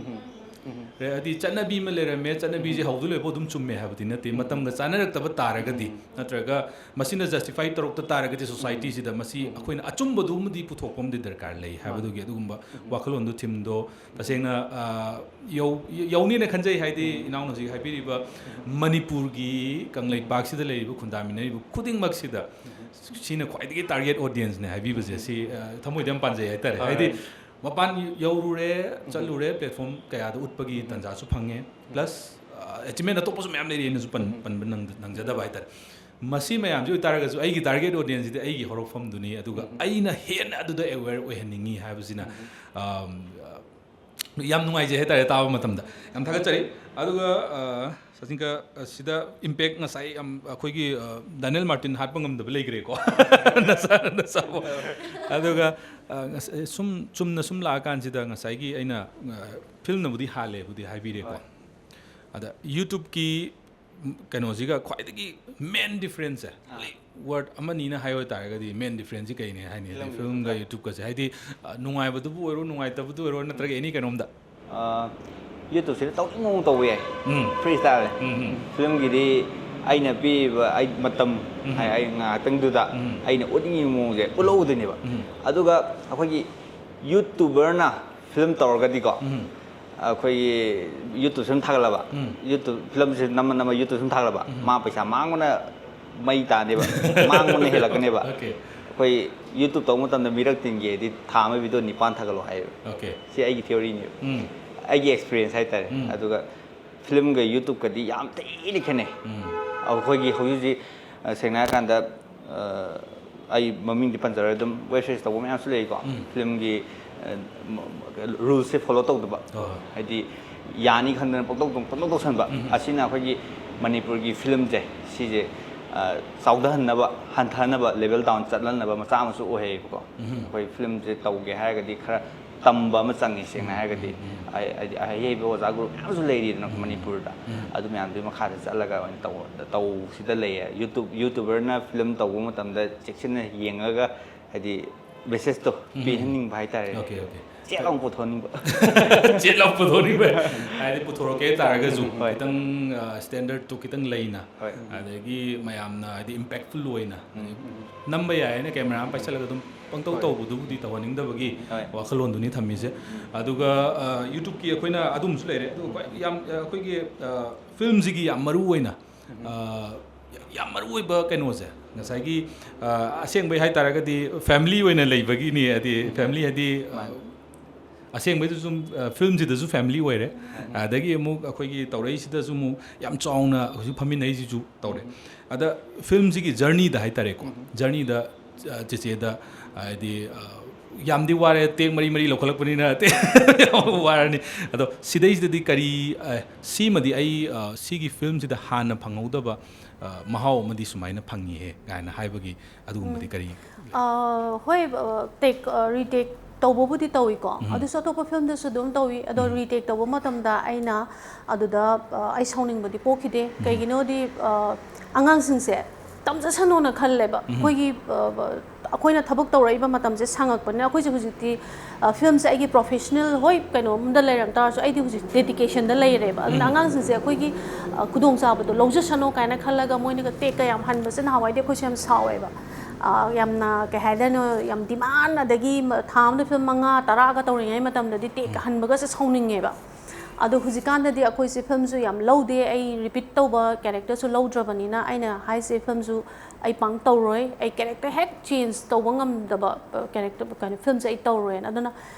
ꯍꯥꯏꯗꯤ ꯆꯠꯅꯕꯤ ꯑꯃ ꯂꯩꯔꯝꯃꯦ, ꯆꯠꯅꯕꯤꯁꯦ ꯍꯧꯗꯨ ꯂꯣꯏꯐꯥꯎ ꯑꯗꯨꯝ ꯆꯨꯝꯃꯦ ꯍꯥꯏꯕꯗꯤ ꯅꯠꯇꯦ꯫ ꯃꯇꯝꯒ ꯆꯥꯅꯔꯛꯇꯕ ꯇꯥꯔꯒꯗꯤ, ꯅꯠꯇ꯭ꯔꯒ ꯃꯁꯤꯅ ꯖꯁꯇꯤꯐꯥꯏ ꯇꯧꯔꯛꯇ ꯇꯥꯔꯒꯗꯤ, ꯁꯣꯁꯥꯏꯇꯤꯁꯤꯗ ꯃꯁꯤ ꯑꯩꯈꯣꯏꯅ ꯑꯆꯨꯝꯕꯗꯨ ꯑꯃꯗꯤ ꯄꯨꯊꯣꯛꯄ ꯑꯃꯗꯤ ꯗꯔꯀꯥꯔ ꯂꯩ ꯍꯥꯏꯕꯗꯨꯒꯤ ꯑꯗꯨꯒꯨꯝꯕ ꯋꯥꯈꯜꯂꯣꯟꯗꯨ, ꯊꯤꯝꯗꯣ ꯇꯁꯦꯡꯅ, ꯑ, ꯌꯧ-, ꯌꯧꯅꯤꯅ ꯈꯟꯖꯩ꯫ ꯍꯥꯏꯗꯤ ꯏꯅꯥꯎꯅ ꯍꯧꯖꯤꯛ ꯍꯥꯏꯕꯤꯔꯤꯕ ꯃꯅꯤꯄꯨꯔꯒꯤ ꯀꯪꯂꯩꯄꯥꯛꯁꯤꯗ ꯂꯩꯔꯤꯕ ꯈꯨꯟꯗꯥꯃꯤꯟꯅꯔꯤꯕ ꯈꯨꯗꯤꯡꯃꯛꯁꯤꯗ ꯁꯤꯅ ꯈ꯭ꯋꯥꯏꯗꯒꯤ ꯇꯥꯔꯒꯦꯠ ꯑꯣꯗꯤꯌꯦꯟꯁꯅꯦ ꯍꯥꯏꯕꯤꯕꯁꯦ, ꯁꯤ, ꯑ, ꯊꯃꯣꯏꯗ ꯌꯥꯝ ꯄꯥꯟꯖꯩ ꯍꯥꯏꯇꯥꯔꯦ꯫ ꯍꯣꯏ꯫ ꯍꯥꯏꯗꯤ ꯃꯄꯥꯟ ꯌꯧꯔꯨꯔꯦ, ꯆꯠꯂꯨꯔꯦ, ꯄ꯭ꯂꯦꯠꯐꯣꯝ ꯀꯌꯥꯗ ꯎꯠꯄꯒꯤ ꯇꯥꯟꯖꯥꯁꯨ ꯐꯪꯉꯦ꯫ ꯄ꯭ꯂꯁ, ꯑ, ꯑꯦꯆꯤꯞꯃꯦꯟ ꯑꯇꯣꯞꯄꯁꯨ ꯃꯌꯥꯝ ꯂꯩꯔꯤ, ꯑꯩꯅꯁꯨ ꯄꯟ-, ꯄꯟꯕ ꯅꯪ-, ꯅꯪꯖꯗꯕ ꯍꯥꯏꯇꯥꯔꯦ꯫ ꯃꯁꯤ ꯃꯌꯥꯝꯁꯤ ꯑꯣꯏꯇꯥꯔꯒꯁꯨ ꯑꯩꯒꯤ ꯇꯥꯔꯒꯦꯠ ꯑꯣꯗꯤꯌꯦꯟꯁꯁꯤꯗꯤ ꯑꯩꯒꯤ ꯍꯧꯔꯛꯐꯝꯗꯨꯅꯤ, ꯑꯗꯨꯒ ꯑꯩꯅ ꯍꯦꯟꯅ ꯑꯗꯨꯗ ꯑꯦꯋꯦꯌꯔ ꯑꯣꯏꯍꯟꯅꯤꯡꯉꯤ ꯍꯥꯏꯕꯁꯤꯅ, ꯑꯝ, ꯌꯥꯝ ꯅꯨꯡꯉꯥꯏꯖꯩ ꯍꯥꯏꯇꯥꯔꯦ ꯇꯥꯕ ꯃꯇꯝꯗ꯫ ꯌꯥꯝ ꯊꯥꯒꯠꯆꯔꯤ꯫ ꯑꯗꯨꯒ, ꯑ, ꯁꯆꯤꯟꯀ, ꯑ, ꯁꯤꯗ ꯏꯝꯄꯦꯛ ꯉꯁꯥꯏ ꯌꯥꯝ ꯑꯩꯈꯣꯏꯒꯤ, ꯑ, ꯗꯥꯅꯤꯌꯦꯜ ꯃꯥꯔꯇꯤꯟ ꯍꯥꯠꯄ ꯉꯝꯗꯕ ꯂꯩꯈ꯭ꯔꯦꯀꯣ꯫ ꯅꯁꯥ-, ꯅꯁꯥꯕꯨ꯫ ꯑꯗꯨꯒ, ꯑ, ꯉꯁ-, ꯁꯨꯝ ꯆꯨꯝꯅ ꯁꯨꯝ ꯂꯥꯛꯑꯀꯥꯟꯁꯤꯗ ꯉꯁꯥꯏꯒꯤ ꯑꯩꯅ, ꯑ, ꯐꯤꯜꯝꯅꯕꯨꯗꯤ ꯍꯥꯜꯂꯦꯕꯨꯗꯤ ꯍꯥꯏꯕꯤꯔꯦꯀꯣ꯫ ꯍꯣꯏ꯫ ꯑꯗ YouTube-ꯀꯤ ꯀꯩꯅꯣꯁꯤꯒ ꯈ꯭ꯋꯥꯏꯗꯒꯤ ꯃꯦꯟ ꯗꯤꯐ꯭ꯔꯦꯟꯁꯁꯦ, ꯑꯥ꯫ ꯂꯥꯏꯛ, ꯋꯥꯔꯗ ꯑꯃꯅꯤꯅ ꯍꯥꯏꯌꯨ ꯍꯥꯏꯇꯥꯔꯒꯗꯤ, ꯃꯦꯟ ꯗꯤꯐ꯭ꯔꯦꯟꯁꯁꯤ ꯀꯩꯅꯦ ꯍꯥꯏꯅꯤ? ꯍꯥꯏꯗꯤ ꯐꯤꯂꯝꯒ ꯐꯤꯂꯝꯒ YouTube-ꯀꯁꯦ, ꯍꯥꯏꯗꯤ, ꯑ, ꯅꯨꯡꯉꯥꯏꯕꯗꯨꯕꯨ ꯑꯣꯏꯔꯣ, ꯅꯨꯡꯉꯥꯏꯇꯕꯗꯨ ꯑꯣꯏꯔꯣ, ꯅꯠꯇ꯭ꯔꯒ ꯑꯦꯅꯤ ꯀꯩꯅꯣꯝꯗ? ꯑ, YouTube-ꯁꯤꯗ ꯇꯧꯅꯤꯡꯕ ꯃꯑꯣꯡ ꯇꯧꯕ ꯌꯥꯏ꯫ ꯎꯝ꯫ Freestyle꯫ ꯎꯝ, ꯎꯝ꯫ ꯐꯤꯂꯝꯒꯤꯗꯤ ꯑꯩꯅ ꯄꯤꯔꯤꯕ ꯑꯩ ꯃꯇꯝ, ꯎꯝ꯫ ꯑꯩ, ꯑꯩ ꯉꯥꯏꯍꯥꯛꯇꯪꯗꯨꯗ ꯎꯝ꯫ ꯑꯩꯅ ꯎꯠꯅꯤꯡꯉꯤꯕ ꯃꯑꯣꯡꯁꯦ ꯎꯠꯍꯧꯗꯣꯏꯅꯦꯕ꯫ ꯎꯝ꯫ ꯑꯗꯨꯒ ꯑꯩꯈꯣꯏꯒꯤ YouTuber-ꯅ ꯐꯤꯂꯝ ꯇꯧꯔꯒꯗꯤꯀꯣ, ꯎꯝ꯫ ꯑꯩꯈꯣꯏꯒꯤ YouTube ꯁꯨꯝ ꯊꯥꯒꯠꯂꯕ, ꯎꯝ꯫ YouTube ꯐꯤꯂꯝꯁꯦ ꯅꯝꯃ ꯅꯝꯃ YouTube ꯁꯨꯝ ꯊꯥꯒꯠꯂꯕ, ꯎꯝ꯫ ꯃꯥ ꯄꯩꯁꯥ ꯃꯥꯡꯕꯅ ꯃꯩ ꯇꯥꯅꯦꯕ, ꯃꯥꯡꯕꯅ ꯍꯦꯜꯂꯛꯀꯅꯦꯕ꯫ Okay꯫ ꯑꯩꯈꯣꯏ YouTube ꯇꯧꯕ ꯃꯇꯝꯗ ꯃꯤꯔꯛ ꯇꯤꯟꯒꯦꯗꯤ ꯊꯥ ꯑꯃ video ꯅꯤꯄꯥꯟ ꯊꯥꯒꯠꯂꯣ ꯍꯥꯏꯌꯦꯕ꯫ Okay꯫ ꯁꯤ ꯑꯩꯒꯤ theory-ꯅꯦꯕ꯫ ꯎꯝ꯫ ꯑꯩꯒꯤ ꯑꯦꯛꯁꯄꯤꯔꯤꯌꯦꯟꯁ ꯍꯥꯏꯇꯥꯔꯦ꯫ ꯑꯗꯨꯒ ꯐꯤꯂꯝꯒ ꯌꯨꯇ꯭ꯌꯨꯕꯀꯗꯤ ꯌꯥꯝ ꯊꯤꯅ ꯈꯦꯠꯅꯩ꯫ ꯑꯩꯈꯣꯏꯒꯤ ꯍꯧꯖꯤꯛ ꯍꯧꯖꯤꯛ, ꯑ, ꯁꯦꯡꯅ ꯍꯥꯏꯔꯀꯥꯟꯗ, ꯑ, ꯑꯩ ꯃꯃꯤꯡꯗꯤ ꯄꯟꯖꯔꯣꯏ, ꯑꯗꯨꯝ ꯋꯦꯕ ꯁꯤꯔꯤꯁ ꯇꯧꯕ ꯃꯌꯥꯝꯁꯨ ꯂꯩꯀꯣ꯫ ꯐꯤꯂꯝꯒꯤ, ꯑ, ꯃ-, ꯔꯨꯜꯁꯁꯦ ꯐꯣꯂꯣ ꯇꯧꯗꯕ꯫ ꯍꯣꯏ, ꯍꯣꯏ꯫ ꯍꯥꯏꯗꯤ ꯌꯥꯅꯤ ꯈꯟꯗꯅ ꯄꯪꯇꯧ ꯇꯧ-, ꯄꯪꯇꯧ ꯇꯧꯁꯟꯕ꯫ ꯑꯁꯤꯅ ꯑꯩꯈꯣꯏꯒꯤ ꯃꯅꯤꯄꯨꯔꯒꯤ ꯐꯤꯂꯝꯁꯦ, ꯁꯤꯁꯦ, ꯑ, ꯆꯥꯎꯊꯍꯟꯅꯕ, ꯍꯟꯊꯍꯟꯅꯕ, ꯂꯦꯚꯦꯜ ꯗꯥꯎꯟ ꯆꯠꯍꯟꯅꯕ ꯃꯆꯥꯛ ꯑꯃꯁꯨ ꯑꯣꯏꯍꯩꯌꯦꯕꯀꯣ꯫ ꯑꯩꯈꯣꯏ ꯐꯤꯂꯝꯁꯦ ꯇꯧꯒꯦ ꯍꯥꯏꯔꯒꯗꯤ ꯈꯔ ꯇꯝꯕ ꯑꯃ ꯆꯪꯉꯤ, ꯁꯦꯡꯅ ꯍꯥꯏꯔꯒꯗꯤ꯫ ꯑꯩ-, ꯍꯥꯏꯗꯤ ꯑꯍꯩꯕ ꯑꯣꯖꯥ ꯒꯨꯔꯨ ꯃꯌꯥꯝꯁꯨ ꯂꯩꯔꯤꯗꯅ ꯃꯅꯤꯄꯨꯔꯗ꯫ ꯑꯗꯨ ꯃꯌꯥꯝꯗꯨꯒꯤ ꯃꯈꯥꯗ ꯆꯠꯂꯒ ꯑꯣꯏꯅ ꯇꯧ-, ꯇꯧꯁꯤꯗ ꯂꯩꯌꯦ꯫ ꯌꯨꯇ꯭ꯌꯨꯕ-, ꯌꯨꯇ꯭ꯌꯨꯕꯔꯅ ꯐꯤꯂꯝ ꯇꯧꯕ ꯃꯇꯝꯗ ꯆꯦꯛꯁꯤꯟꯅ ꯌꯦꯡꯉꯒ, ꯍꯥꯏꯗꯤ ꯃꯦꯁꯦꯖꯇꯣ ꯄꯤꯍꯟꯅꯤꯡꯕ ꯍꯥꯏꯇꯥꯔꯦ꯫ Okay, okay. ꯆꯦꯠ ꯂꯥꯎꯅ ꯄꯨꯊꯣꯛꯍꯟꯅꯤꯡꯕ꯫ ꯆꯦꯠ ꯂꯥꯎ ꯄꯨꯊꯣꯛꯍꯟꯅꯤꯡꯕ꯫ ꯍꯥꯏꯗꯤ ꯄꯨꯊꯣꯔꯛꯀꯦ ꯍꯥꯏ ꯇꯥꯔꯒꯁꯨ ꯍꯣꯏ꯫ ꯈꯤꯇꯪ, ꯑ, ꯁ꯭ꯇꯦꯟꯗꯔꯠꯇꯨ ꯈꯤꯇꯪ ꯂꯩꯅ, ꯍꯣꯏ꯫ ꯑꯗꯒꯤ ꯃꯌꯥꯝꯅ ꯍꯥꯏꯗꯤ ꯏꯝꯄꯦꯛꯐꯨꯜ ꯑꯣꯏꯅ, ꯅꯝꯕ ꯌꯥꯏ ꯍꯥꯏꯅ ꯀꯦꯃꯦꯔꯥ ꯑꯃ ꯄꯥꯏꯁꯜꯂꯒ ꯑꯗꯨꯝ ꯄꯪꯇꯧ ꯍꯣꯏ꯫ ꯇꯧꯕꯗꯨꯕꯨꯗꯤ ꯇꯧꯍꯟꯅꯤꯡꯗꯕꯒꯤ ꯍꯣꯏ꯫ ꯋꯥꯈꯜꯂꯣꯟꯗꯨꯅꯤ ꯊꯝꯃꯤꯁꯦ꯫ ꯑꯗꯨꯒ, ꯑ, ꯌꯨꯇ꯭ꯌꯨꯕꯀꯤ ꯑꯩꯈꯣꯏꯅ ꯑꯗꯨꯝꯕꯁꯨ ꯂꯩꯔꯦ꯫ ꯑꯗꯨꯒ ꯈ꯭ꯋꯥꯏ ꯌꯥꯝ, ꯑ, ꯑꯩꯈꯣꯏꯒꯤ, ꯑ, ꯐꯤꯂꯝꯁꯤꯒꯤ ꯌꯥꯝ ꯃꯔꯨ ꯑꯣꯏꯅ, ꯑ, ꯌꯥꯝ ꯃꯔꯨ ꯑꯣꯏꯕ ꯀꯩꯅꯣꯁꯦ, ꯉꯁꯥꯏꯒꯤ, ꯑ, ꯑꯁꯦꯡꯕꯩ ꯍꯥꯏ ꯇꯥꯔꯒꯗꯤ ꯐꯦꯃꯤꯂꯤ ꯑꯣꯏꯅ ꯂꯩꯕꯒꯤꯅꯤ꯫ ꯍꯥꯏꯗꯤ ꯐꯦꯃꯤꯂꯤ ꯍꯥꯏꯗꯤ, ꯑ, ꯃꯥꯅꯤ꯫ ꯑꯁꯦꯡꯕꯩꯗꯁꯨ ꯁꯨꯝ, ꯑ, ꯐꯤꯂꯝꯁꯤꯗꯁꯨ ꯐꯦꯃꯤꯂꯤ ꯑꯣꯏꯔꯦ꯫ ꯑꯗꯒꯤ ꯑꯃꯨꯛ ꯑꯩꯈꯣꯏꯒꯤ ꯇꯧꯔꯛꯏꯁꯤꯗꯁꯨ ꯑꯃꯨꯛ ꯌꯥꯝ ꯆꯥꯎꯅ ꯍꯧꯖꯤꯛ ꯐꯝꯃꯤꯟꯅꯩꯁꯤꯁꯨ ꯇꯧꯔꯦ꯫ ꯑꯗ ꯐꯤꯂꯝꯁꯤꯒꯤ ꯖꯔꯅꯤꯗ ꯍꯥꯏ ꯇꯥꯔꯦꯀꯣ, ꯖꯔꯅꯤꯗ, ꯑ, ꯆꯦꯆꯦꯗ ꯍꯥꯏꯗꯤ, ꯑ, ꯌꯥꯝꯗꯤ ꯋꯥꯔꯦ, ꯇꯦꯛ ꯃꯔꯤ ꯃꯔꯤ ꯂꯧꯈꯠꯂꯛꯄꯅꯤꯅ ꯇꯦꯛ ꯌꯥꯝ ꯋꯥꯔꯅꯤ꯫ ꯑꯗꯣ ꯁꯤꯗꯩꯁꯤꯗꯗꯤ ꯀꯔꯤ, ꯑ, ꯁꯤꯃꯗꯤ ꯑꯩ, ꯑ, ꯁꯤꯒꯤ ꯐꯤꯂꯝꯁꯤꯗ ꯍꯥꯟꯅ ꯐꯪꯍꯧꯗꯕ, ꯑ, ꯃꯍꯥꯎ ꯑꯃꯗꯤ ꯁꯨꯃꯥꯏꯅ ꯐꯪꯉꯤꯍꯦ ꯀꯥꯏꯅ ꯍꯥꯏꯕꯒꯤ ꯑꯗꯨꯒꯨꯝꯕꯗꯤ ꯀꯔꯤ? ꯑ, ꯍꯣꯏ, ꯑ, ꯇꯦꯛ, ꯑ, ꯔꯤꯇꯦꯛ ꯇꯧꯕꯕꯨꯗꯤ ꯇꯧꯏꯀꯣ꯫ ꯑꯗꯨꯁꯨ ꯑꯇꯣꯞꯄ ꯐꯤꯂꯝꯗꯁꯨ ꯑꯗꯨꯝ ꯇꯧꯏ꯫ ꯑꯗꯣ ꯔꯤꯇꯦꯛ ꯇꯧꯕ ꯃꯇꯝꯗ ꯑꯩꯅ ꯑꯗꯨꯗ, ꯑ, ꯑꯩ ꯁꯥꯎꯅꯤꯡꯕꯗꯤ ꯄꯣꯛꯈꯤꯗꯦ꯫ ꯀꯩꯒꯤꯅꯣꯗꯤ, ꯑ, ꯑꯉꯥꯡꯁꯤꯡꯁꯦ ꯇꯝꯖꯁꯅꯣꯅ ꯈꯜꯂꯦꯕ꯫ ꯑꯩꯈꯣꯏꯒꯤ, ꯑ, ꯑꯩꯈꯣꯏꯅ ꯊꯕꯛ ꯇꯧꯔꯛꯏꯕ ꯃꯇꯝꯁꯦ ꯁꯪꯉꯛꯄꯅꯤꯅ ꯑꯩꯈꯣꯏꯁꯦ ꯍꯧꯖꯤꯛꯇꯤ, ꯑ, ꯐꯤꯂꯝꯁꯦ ꯑꯩꯒꯤ ꯄ꯭ꯔꯣꯐꯦꯁꯅꯦꯜ, ꯍꯣꯏ, ꯀꯩꯅꯣꯝꯗ ꯂꯩꯔꯝ ꯇꯥꯔꯁꯨ ꯑꯩꯗꯤ ꯍꯧꯖꯤꯛ ꯗꯦꯗꯤꯀꯦꯁꯟꯗ ꯂꯩꯔꯦꯕ꯫ ꯑꯗꯨꯅ ꯑꯉꯥꯡꯁꯤꯡꯁꯦ ꯑꯩꯈꯣꯏꯒꯤ, ꯑ, ꯈꯨꯗꯣꯡꯆꯥꯕꯗꯣ ꯂꯧꯖꯁꯅꯣ ꯀꯥꯏꯅ ꯈꯜꯂꯒ ꯃꯣꯏꯅꯒ ꯇꯦꯛꯀ ꯌꯥꯝ ꯍꯟꯕꯁꯦ ꯅꯍꯥꯟꯋꯥꯏꯗꯤ ꯑꯩꯈꯣꯏꯁꯦ ꯌꯥꯝ ꯁꯥꯎꯋꯦꯕ꯫ ꯑ, ꯌꯥꯝꯅ ꯀꯩ ꯍꯥꯏꯗꯣꯏꯅꯣ, ꯌꯥꯝ ꯗꯤꯃꯥꯟ, ꯑꯗꯒꯤ ꯃ-, ꯊꯥ ꯑꯃꯗ ꯐꯤꯂꯝ ꯃꯉꯥ, ꯇꯔꯥꯒ ꯇꯧꯔꯤꯉꯩ ꯃꯇꯝꯗꯗꯤ ꯇꯦꯛꯀ ꯍꯟꯕꯒꯁꯦ ꯁꯥꯎꯅꯤꯡꯉꯦꯕ꯫ ꯑꯗꯣ ꯍꯧꯖꯤꯛꯀꯥꯟꯗꯗꯤ ꯑꯩꯈꯣꯏꯁꯦ ꯐꯤꯂꯝꯁꯨ ꯌꯥꯝ ꯂꯧꯗꯦ, ꯑꯩ ꯔꯤꯄꯤꯠ ꯇꯧꯕ ꯀꯦꯔꯦꯛꯇꯔꯁꯨ ꯂꯧꯗ꯭ꯔꯕꯅꯤꯅ ꯑꯩꯅ ꯍꯥꯏꯁꯦ ꯐꯤꯂꯝꯁꯨ ꯑꯩ ꯄꯥꯡ ꯇꯧꯔꯣꯏ, ꯑꯩ ꯀꯦꯔꯦꯛꯇꯔ ꯍꯦꯛ ꯆꯦꯟꯖ ꯇꯧꯕ ꯉꯝꯗꯕ, ꯑ, ꯀꯦꯔꯦꯛꯇꯔ, ꯀꯩꯅꯣ, ꯐꯤꯂꯝꯁꯦ ꯑꯩ ꯇꯧꯔꯣꯏꯅ꯫ ꯑꯗꯨꯅ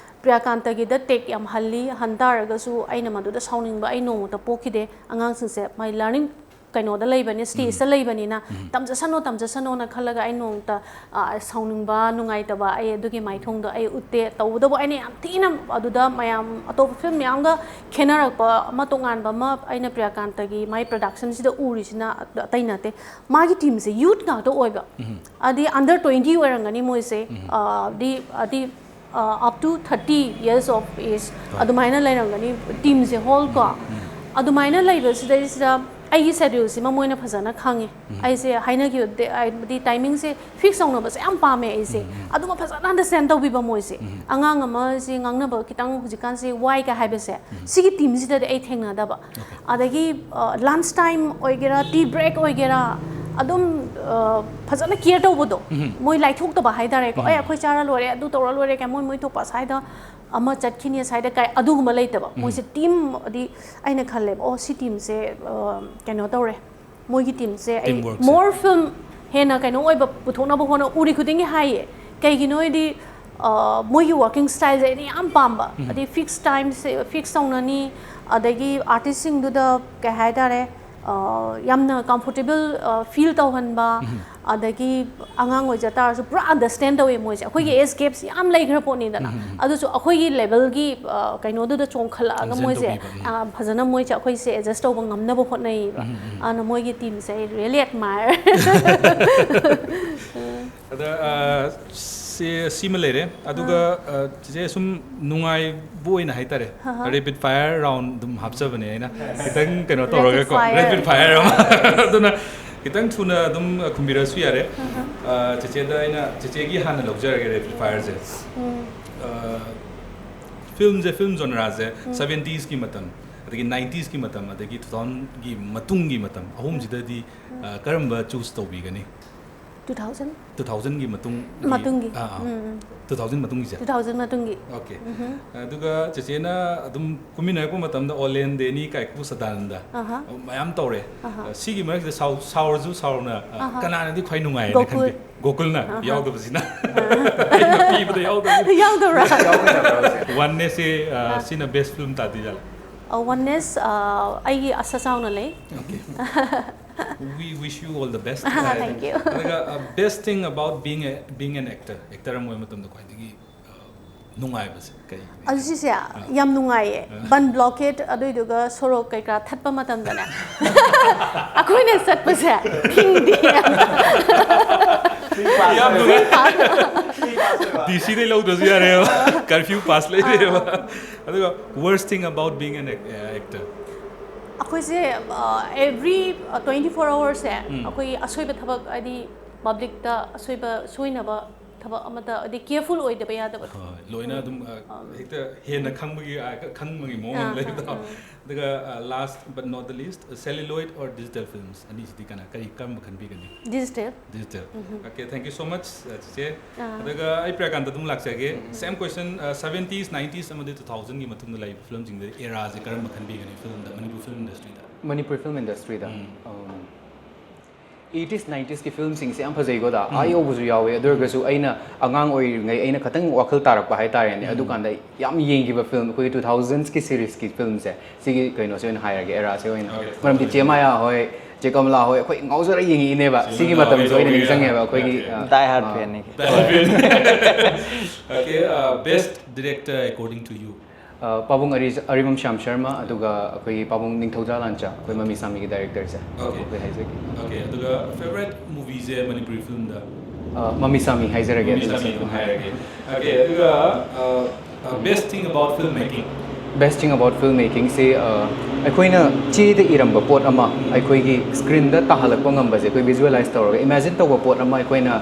ꯄ꯭ꯔꯤꯌꯥꯀꯥꯟꯇꯒꯤꯗ ꯇꯦꯛ ꯌꯥꯝ ꯍꯜꯂꯤ꯫ ꯍꯟ ꯇꯥꯔꯒꯁꯨ ꯑꯩꯅ ꯃꯗꯨꯗ ꯁꯥꯎꯅꯤꯡꯕ ꯑꯩ ꯅꯣꯡꯃꯇ ꯄꯣꯛꯈꯤꯗꯦ꯫ ꯑꯉꯥꯡꯁꯤꯡꯁꯦ ꯃꯥꯏ ꯂꯔꯅꯤꯡ ꯀꯩꯅꯣꯗ ꯂꯩꯕꯅꯤ, ꯁ꯭ꯇꯦꯖꯇ ꯂꯩꯕꯅꯤꯅ, ꯇꯝꯖꯁꯅꯣ, ꯇꯝꯖꯁꯅꯣꯅ ꯈꯜꯂꯒ ꯑꯩ ꯅꯣꯡꯃꯇ, ꯑ, ꯁꯥꯎꯅꯤꯡꯕ, ꯅꯨꯡꯉꯥꯏꯇꯕ ꯑꯩ ꯑꯗꯨꯒꯤ ꯃꯥꯏꯊꯣꯡꯗꯣ ꯑꯩ ꯎꯠꯇꯦ꯫ ꯇꯧꯕꯇꯕꯨ ꯑꯩꯅ ꯌꯥꯝ ꯊꯤꯅ ꯑꯗꯨꯗ ꯃꯌꯥꯝ ꯑꯇꯣꯞꯄ ꯐꯤꯂꯝ ꯃꯌꯥꯝꯒ ꯈꯦꯠꯅꯔꯛꯄ ꯑꯃ, ꯇꯣꯉꯥꯟꯕ ꯑꯃ ꯑꯩꯅ ꯄ꯭ꯔꯤꯌꯥꯀꯥꯟꯇꯒꯤ ꯃꯥꯏ ꯄ꯭ꯔꯗꯛꯁꯟꯁꯤꯗ ꯎꯔꯤꯁꯤꯅ ꯑꯇꯩ ꯅꯠꯇꯦ꯫ ꯃꯥꯒꯤ ꯇꯤꯝꯁꯦ ꯌꯨꯠ ꯉꯥꯛꯇ ꯑꯣꯏꯕ꯫ ꯑꯗꯤ under twenty ꯑꯣꯏꯔꯝꯒꯅꯤ ꯃꯣꯏꯁꯦ꯫ ꯑ, ꯑꯗꯤ, ꯑꯗꯤ, ꯑ, up to thirty years of age ꯑꯗꯨꯃꯥꯏꯅ ꯂꯩꯔꯝꯒꯅꯤ ꯇꯤꯝꯁꯦ ꯍꯣꯜ ꯀꯣ꯫ ꯑꯗꯨꯃꯥꯏꯅ ꯂꯩꯕꯁꯤꯗꯩꯁꯤꯗ ꯑꯩꯒꯤ ꯁꯦꯗ꯭ꯌꯨꯜꯁꯤꯃ ꯃꯣꯏꯅ ꯐꯖꯅ ꯈꯪꯉꯦ꯫ ꯑꯩꯁꯦ ꯍꯥꯏꯅꯈꯤꯕ ꯗꯦ-, ꯍꯥꯏꯕꯗꯤ ꯇꯥꯏꯃꯤꯡꯁꯦ ꯐꯤꯛꯁ ꯇꯧꯅꯕꯁꯦ ꯌꯥꯝ ꯄꯥꯝꯃꯦ ꯑꯩꯁꯦ꯫ ꯑꯗꯨꯃ ꯐꯖꯅ ꯑꯟꯗꯔꯁ꯭ꯇꯦꯟ ꯇꯧꯕꯤꯕ ꯃꯣꯏꯁꯦ꯫ ꯑꯉꯥꯡ ꯑꯃꯁꯦ ꯉꯥꯡꯅꯕ ꯈꯤꯇꯪ ꯍꯧꯖꯤꯛꯀꯥꯟꯁꯦ ꯋꯥꯏ ꯀ ꯍꯥꯏꯕꯁꯦ, ꯁꯤꯒꯤ ꯇꯤꯝꯁꯤꯗꯗꯤ ꯑꯩ ꯊꯦꯡꯅꯗꯕ꯫ ꯑꯗꯒꯤ, ꯑ, ꯂꯟꯆ ꯇꯥꯏꯝ ꯑꯣꯏꯒꯦꯔꯥ, ꯇꯤ ꯕ꯭ꯔꯦꯛ ꯑꯣꯏꯒꯦꯔꯥ, ꯑꯗꯨꯝ, ꯑ, ꯐꯖꯅ ꯀꯦꯌꯔ ꯇꯧꯕꯗꯣ꯫ ꯃꯣꯏ ꯂꯥꯏꯊꯣꯛꯇꯕ ꯍꯥꯏꯇꯥꯔꯦꯀꯣ꯫ "ꯑꯦ, ꯑꯩꯈꯣꯏ ꯆꯥꯔ ꯂꯣꯏꯔꯦ, ꯑꯗꯨ ꯇꯧꯔ ꯂꯣꯏꯔꯦ" ꯀꯥꯏ ꯃꯣꯏ, ꯃꯣꯏ ꯊꯣꯛꯄ ꯑꯁ꯭ꯋꯥꯏꯗ ꯑꯃ ꯆꯠꯈꯤꯅꯤ, ꯑꯁ꯭ꯋꯥꯏꯗ ꯀꯥꯏ, ꯑꯗꯨꯒꯨꯝꯕ ꯂꯩꯇꯕ꯫ ꯃꯣꯏꯁꯦ ꯇꯤꯝ, ꯑꯗꯤ ꯑꯩꯅ ꯈꯜꯂꯦꯕ, "ꯑꯣ, ꯁꯤ ꯇꯤꯝꯁꯦ, ꯑ, ꯀꯩꯅꯣ ꯇꯧꯔꯦ, ꯃꯣꯏꯒꯤ ꯇꯤꯝꯁꯦ ꯑꯩ ꯇꯤꯝ ꯋꯥꯔꯛꯁꯦ꯫ ꯃꯣꯔ ꯐꯤꯜꯝ ꯍꯦꯟꯅ ꯀꯩꯅꯣ ꯑꯣꯏꯕ ꯄꯨꯊꯣꯛꯅꯕ ꯍꯣꯠꯅ", ꯎꯔꯤ ꯈꯨꯗꯤꯡꯒꯤ ꯍꯥꯏꯌꯦ꯫ ꯀꯩꯒꯤꯅꯣ ꯍꯥꯏꯗꯤ, ꯑ, ꯃꯣꯏꯒꯤ ꯋꯥꯔꯀꯤꯡ ꯁ꯭ꯇꯥꯏꯜꯁꯦ ꯑꯩꯅ ꯌꯥꯝ ꯄꯥꯝꯕ꯫ ꯑꯗꯩ ꯐꯤꯛꯁ ꯇꯥꯏꯝꯁꯦ ꯐꯤꯛꯁ ꯇꯧꯅꯅꯤ, ꯑꯗꯒꯤ ꯑꯥꯔꯇꯤꯁꯁꯤꯡꯗꯨꯗ ꯀꯩ ꯍꯥꯏꯇꯥꯔꯦ, ꯑ, ꯌꯥꯝꯅ ꯀꯝꯐꯣꯔꯇꯦꯕꯜ, ꯑ, ꯐꯤꯜ ꯇꯧꯍꯟꯕ, ꯑꯗꯒꯤ ꯑꯉꯥꯡ ꯑꯣꯏꯖ ꯇꯥꯔꯁꯨ ꯄꯨꯔꯥ ꯑꯟꯗꯔꯁ꯭ꯇꯦꯟ ꯇꯧꯋꯦ ꯃꯣꯏꯁꯦ꯫ ꯑꯩꯈꯣꯏꯒꯤ ꯑꯦꯖ ꯒꯦꯞꯁꯦ ꯌꯥꯝ ꯂꯩꯈ꯭ꯔ ꯄꯣꯠꯅꯤꯗꯅ꯫ ꯑꯗꯨꯁꯨ ꯑꯩꯈꯣꯏꯒꯤ ꯂꯦꯚꯦꯜꯒꯤ, ꯑ, ꯀꯩꯅꯣꯗꯨꯗ ꯆꯣꯡꯈꯠꯂꯛꯑꯒ ꯇ꯭ꯔꯥꯟꯁꯦꯟ ꯃꯣꯏꯁꯦ, ꯇꯧꯕꯤꯕ, ꯎꯝ꯫ ꯑ, ꯐꯖꯅ ꯃꯣꯏꯁꯦ ꯑꯩꯈꯣꯏꯁꯦ ꯑꯦꯗꯖꯁ ꯇꯧꯕ ꯉꯝꯅꯕ ꯍꯣꯠꯅꯩꯌꯦꯕ꯫ ꯑꯗꯨꯅ ꯃꯣꯏꯒꯤ ꯇꯤꯝꯁꯦ ꯑꯩ really admire꯫ ꯑꯗ, ꯑ, ꯁꯤ, ꯁꯤꯃ ꯂꯩꯔꯦ꯫ ꯑꯗꯨꯒ, ꯑ, ꯆꯤꯆꯦ, ꯁꯨꯝ ꯅꯨꯡꯉꯥꯏꯕ ꯑꯣꯏꯅ ꯍꯥꯏꯇꯥꯔꯦ, ꯔꯦꯄꯤꯗ ꯐꯥꯌꯔ ꯔꯥꯎꯟ ꯑꯗꯨꯝ ꯍꯥꯞꯆꯕꯅꯦ ꯑꯩꯅ꯫ ꯈꯤꯇꯪ ꯀꯩꯅꯣ ꯇꯧꯔꯒꯀꯣ, ꯔꯦꯄꯤꯗ ꯐꯥꯌꯔ ꯑꯃ꯫ ꯑꯗꯨꯅ ꯈꯤꯇꯪ ꯊꯨꯅ ꯑꯗꯨꯝ ꯈꯨꯝꯕꯤꯔꯁꯨ ꯌꯥꯔꯦ꯫ ꯑ, ꯆꯤꯆꯦꯗ ꯑꯩꯅ, ꯆꯤꯆꯦꯒꯤ ꯍꯥꯟꯅ ꯂꯧꯖꯔꯒꯦ ꯔꯦꯄꯤꯗ ꯐꯥꯌꯔꯁꯦ꯫ ꯑ, ꯐꯤꯂꯝꯁꯦ, ꯐꯤꯂꯝ ꯖꯣꯅꯔꯥꯁꯦ ꯁꯕꯦꯟꯇꯤꯁꯀꯤ ꯃꯇꯝ, ꯑꯗꯒꯤ ꯅꯥꯏꯟꯇꯤꯁꯀꯤ ꯃꯇꯝ, ꯑꯗꯒꯤ ꯇꯨ ꯊꯥꯎꯖꯟꯒꯤ ꯃꯇꯨꯡꯒꯤ ꯃꯇꯝ ꯑꯍꯨꯝꯁꯤꯗꯗꯤ, ꯑ, ꯀꯔꯝꯕ ꯆꯨꯁ ꯇꯧꯕꯤꯒꯅꯤ? two thousand two thousand ꯒꯤ ꯃꯇꯨꯡ ꯃꯇꯨꯡꯒꯤ ꯑꯥ ꯑꯥ ꯎꯝ, ꯎꯝ. two thousand ꯃꯇꯨꯡꯒꯤꯁꯦ two thousand ꯃꯇꯨꯡꯒꯤ ꯑꯣꯀꯦ ꯑꯗꯨꯒ ꯆꯦꯆꯦꯅ ꯑꯗꯨꯝ ꯀꯨꯝꯃꯤꯟꯅꯔꯛꯄ ꯃꯇꯝꯗ ꯑꯣꯂꯦꯟ ꯗꯦꯅꯤ ꯀꯥꯏꯀꯨ ꯁꯗꯥꯅꯟꯗ ꯑꯍꯥ ꯃꯌꯥꯝ ꯇꯧꯔꯦ ꯑꯍꯥ. ꯁꯤꯒꯤ ꯃꯔꯛꯁꯤꯗ ꯁꯥꯎ- ꯁꯥꯎꯔꯁꯨ ꯁꯥꯎꯔꯅ ꯑ, ꯑꯍꯥ. ꯀꯅꯥꯅꯗꯤ ꯈ꯭ꯋꯥꯏ ꯅꯨꯡꯉꯥꯏꯅ ꯒꯣꯀꯨꯜ. ꯈꯟꯒꯦ ꯒꯣꯀꯨꯜꯅ ꯑꯍꯥ. ꯌꯥꯎꯗꯕꯁꯤꯅ ꯑꯩꯅ ꯄꯤꯕꯗ ꯌꯥꯎꯗꯕ ꯌꯥꯎꯗꯕ꯭ꯔꯥ ꯋꯥꯟꯅꯦꯁꯁꯦ ꯁꯤꯅ ꯕꯦꯁ ꯐꯤꯂꯝ ꯇꯥꯗꯣꯏꯖꯥꯠꯂ ꯋꯥꯟꯅꯦꯁ ꯑꯩꯒꯤ ꯑꯁꯥ ꯆꯥꯎꯅ ꯂꯩ. Okay. We wish you all the best. Thank you. ꯑꯗꯨꯒ uh, best thing about being a, being an actor, actor ꯑꯃ ꯑꯣꯏꯕ ꯃꯇꯝꯗ ꯈ꯭ꯋꯥꯏꯗꯒꯤ uh, ꯅꯨꯡꯉꯥꯏꯕꯁꯦ ꯀꯩ? ꯑꯗꯨ ꯁꯤꯁꯦ ꯌꯥꯝ ꯅꯨꯡꯉꯥꯏꯌꯦ. ꯕꯟ ꯕ꯭ꯂꯣꯀꯦꯠ ꯑꯗꯨꯏꯗꯨꯒ ꯁꯣꯔꯣꯛ ꯀꯩꯀꯥ ꯊꯠꯄ ꯃꯇꯝꯗꯅꯦ ꯑꯩꯈꯣꯏꯅ ꯆꯠꯄꯁꯦ ꯊꯤꯡꯗꯦ. ꯌꯥꯝ ꯅꯨꯡꯉꯥꯏ. ꯗꯤ ꯁꯤꯗꯩ ꯂꯧꯗ꯭ꯔꯁꯨ ꯌꯥꯔꯦꯕ ꯀꯔꯐ꯭ꯌꯨ ꯄꯥꯁ ꯂꯩꯔꯦꯕ. ꯑꯗꯨꯒ worst thing about being an actor? ꯑꯩꯈꯣꯏꯁꯦ ꯑꯦꯚ꯭ꯔꯤ ꯇ꯭ꯋꯦꯟꯇꯤ ꯐꯣꯔ ꯑꯋꯥꯔꯁꯦ ꯑꯩꯈꯣꯏꯒꯤ ꯑꯁꯣꯏꯕ ꯊꯕꯛ ꯍꯥꯏꯗꯤ ꯄꯕ꯭ꯂꯤꯛꯇ ꯑꯁꯣꯏꯕ ꯁꯣꯏꯅꯕ ꯊꯕꯛ ꯑꯃꯇ ꯍꯥꯏꯗꯤ ꯀꯦꯌꯔꯐꯨꯜ ꯑꯣꯏꯗꯕ ꯌꯥꯗꯕꯗꯣ. ꯍꯣꯏ ꯂꯣꯏꯅ ꯑꯗꯨꯝ ꯑ, ꯍꯦꯛꯇ ꯍꯦꯟꯅ ꯈꯪꯕꯒꯤ ꯑ, ꯈꯪꯕꯒꯤ ꯃꯑꯣꯡ ꯑꯃ ꯂꯩꯕꯗꯣ. ꯑꯗꯨꯒ last but not the least, celluloid or digital films ꯑꯅꯤꯁꯤꯗꯤ ꯀꯅꯥ ꯀꯔꯤ ꯀꯔꯝꯕ ꯈꯟꯕꯤꯒꯅꯤ? Digital. Digital. Okay, thank you so much, uh, ꯆꯤꯆꯦ. ꯑꯗꯨꯒ ꯑꯩ ꯄ꯭ꯔꯤꯌꯥꯀꯥꯟꯇ ꯑꯗꯨꯝ ꯂꯥꯛꯆꯒꯦ. Same question, uh, seventies, nineties ꯑꯃꯗꯤ two thousand ꯒꯤ ꯃꯇꯨꯡꯗ ꯂꯩꯔꯤꯕ ꯐꯤꯂꯝꯁꯤꯡꯗ ꯑꯦꯔꯥꯁꯦ ꯀꯔꯝꯕ ꯈꯟꯕꯤꯒꯅꯤ ꯐꯤꯂꯝꯗ, ꯃꯅꯤꯄꯨꯔ ꯐꯤꯂꯝ ꯏꯟꯗꯁꯇ꯭ꯔꯤꯗ? ꯃꯅꯤꯄꯨꯔ ꯐꯤꯂꯝ ꯏꯟꯗꯁꯇ꯭ꯔꯤꯗ ꯑꯩꯇꯤꯁ ꯅꯥꯏꯟꯇꯤꯁꯀꯤ ꯐꯤꯂꯝꯁꯤꯡꯁꯦ ꯌꯥꯝ ꯐꯖꯩꯀꯣ ꯗꯥ, ꯑꯥ ꯌꯧꯕꯁꯨ ꯌꯥꯎꯋꯦ. ꯑꯗꯨ ꯑꯣꯏꯔꯒꯁꯨ ꯑꯩꯅ ꯑꯉꯥꯡ ꯑꯣꯏꯔꯤꯉꯩ ꯑꯩꯅ ꯈꯇꯪ ꯋꯥꯈꯜ ꯇꯥꯔꯛꯄ ꯍꯥꯏꯇꯥꯔꯦꯅꯦ, ꯑꯗꯨꯀꯥꯟꯗ ꯌꯥꯝ ꯌꯦꯡꯈꯤꯕ ꯐꯤꯂꯝ ꯑꯩꯈꯣꯏꯒꯤ ꯇꯨ ꯊꯥꯎꯖꯟꯁꯀꯤ ꯁꯤꯔꯤꯁꯀꯤ ꯐꯤꯂꯝꯁꯦ, ꯁꯤꯒꯤ ꯀꯩꯅꯣꯁꯦ ꯑꯣꯏꯅ ꯍꯥꯏꯔꯒꯦ, ꯑꯦꯔꯥꯁꯦ ꯑꯣꯏꯅ. ꯃꯔꯝꯗꯤ ꯆꯦ ꯃꯥꯌꯥ ꯍꯣꯏ, ꯆꯦ ꯀꯃꯂꯥ ꯍꯣꯏ, ꯑꯩꯈꯣꯏ ꯉꯥꯎꯖꯔ ꯌꯦꯡꯉꯛꯏꯅꯦꯕ. ꯁꯤꯒꯤ ꯃꯇꯝꯁꯨ ꯑꯩꯅ ꯅꯤꯡꯁꯤꯡꯉꯦꯕ ꯑꯩꯈꯣꯏꯒꯤ. ꯗꯥꯏ heart ꯐꯦꯟꯅꯤ. Okay, uh, best director according to you? ꯑ, ꯄꯥꯕꯨꯡ ꯑꯔꯤ- ꯑꯔꯤꯕꯝ ꯁ꯭ꯌꯥꯝ ꯁꯔꯃ, ꯑꯗꯨꯒ ꯑꯩꯈꯣꯏꯒꯤ ꯄꯥꯕꯨꯡ ꯅꯤꯡꯊꯧꯖꯥ ꯂꯥꯟꯆꯥ, ꯑꯩꯈꯣꯏ ꯃꯃꯤ ꯁꯥꯃꯤꯒꯤ ꯗꯥꯏꯔꯦꯛꯇꯔꯁꯦ, Okay. ꯑꯩꯈꯣꯏ ꯍꯥꯏꯖꯒꯦ. Okay, ꯑꯗꯨꯒ ꯐꯦꯕꯔꯥꯏꯠ ꯃꯨꯚꯤꯁꯦ ꯃꯅꯤꯄꯨꯔꯤ ꯐꯤꯂꯝꯗ? ꯑ, ꯃꯃꯤ ꯁꯥꯃꯤ ꯍꯥꯏꯖꯔꯒꯦ. ꯃꯃꯤ ꯁꯥꯃꯤ ꯑꯗꯨꯝ ꯍꯥꯏꯔꯒꯦ. Okay, ꯑꯗꯨꯒ best thing about film making? Best thing about film makingꯁꯤ, ꯑ, ꯑꯩꯈꯣꯏꯅ ꯆꯦꯗ ꯏꯔꯝꯕ ꯄꯣꯠ ꯑꯃ ꯑꯩꯈꯣꯏꯒꯤ ꯁ꯭ꯀ꯭ꯔꯤꯟꯗ ꯇꯥꯍꯜꯂꯛꯄ ꯉꯝꯕꯁꯦ, ꯑꯩꯈꯣꯏ ꯚꯤꯖꯨꯋꯦꯂꯥꯏꯁ ꯇꯧꯔꯒ ꯏꯃꯦꯖꯤꯟ ꯇꯧꯕ ꯄꯣꯠ ꯑꯃ ꯑꯩꯈꯣꯏꯅ,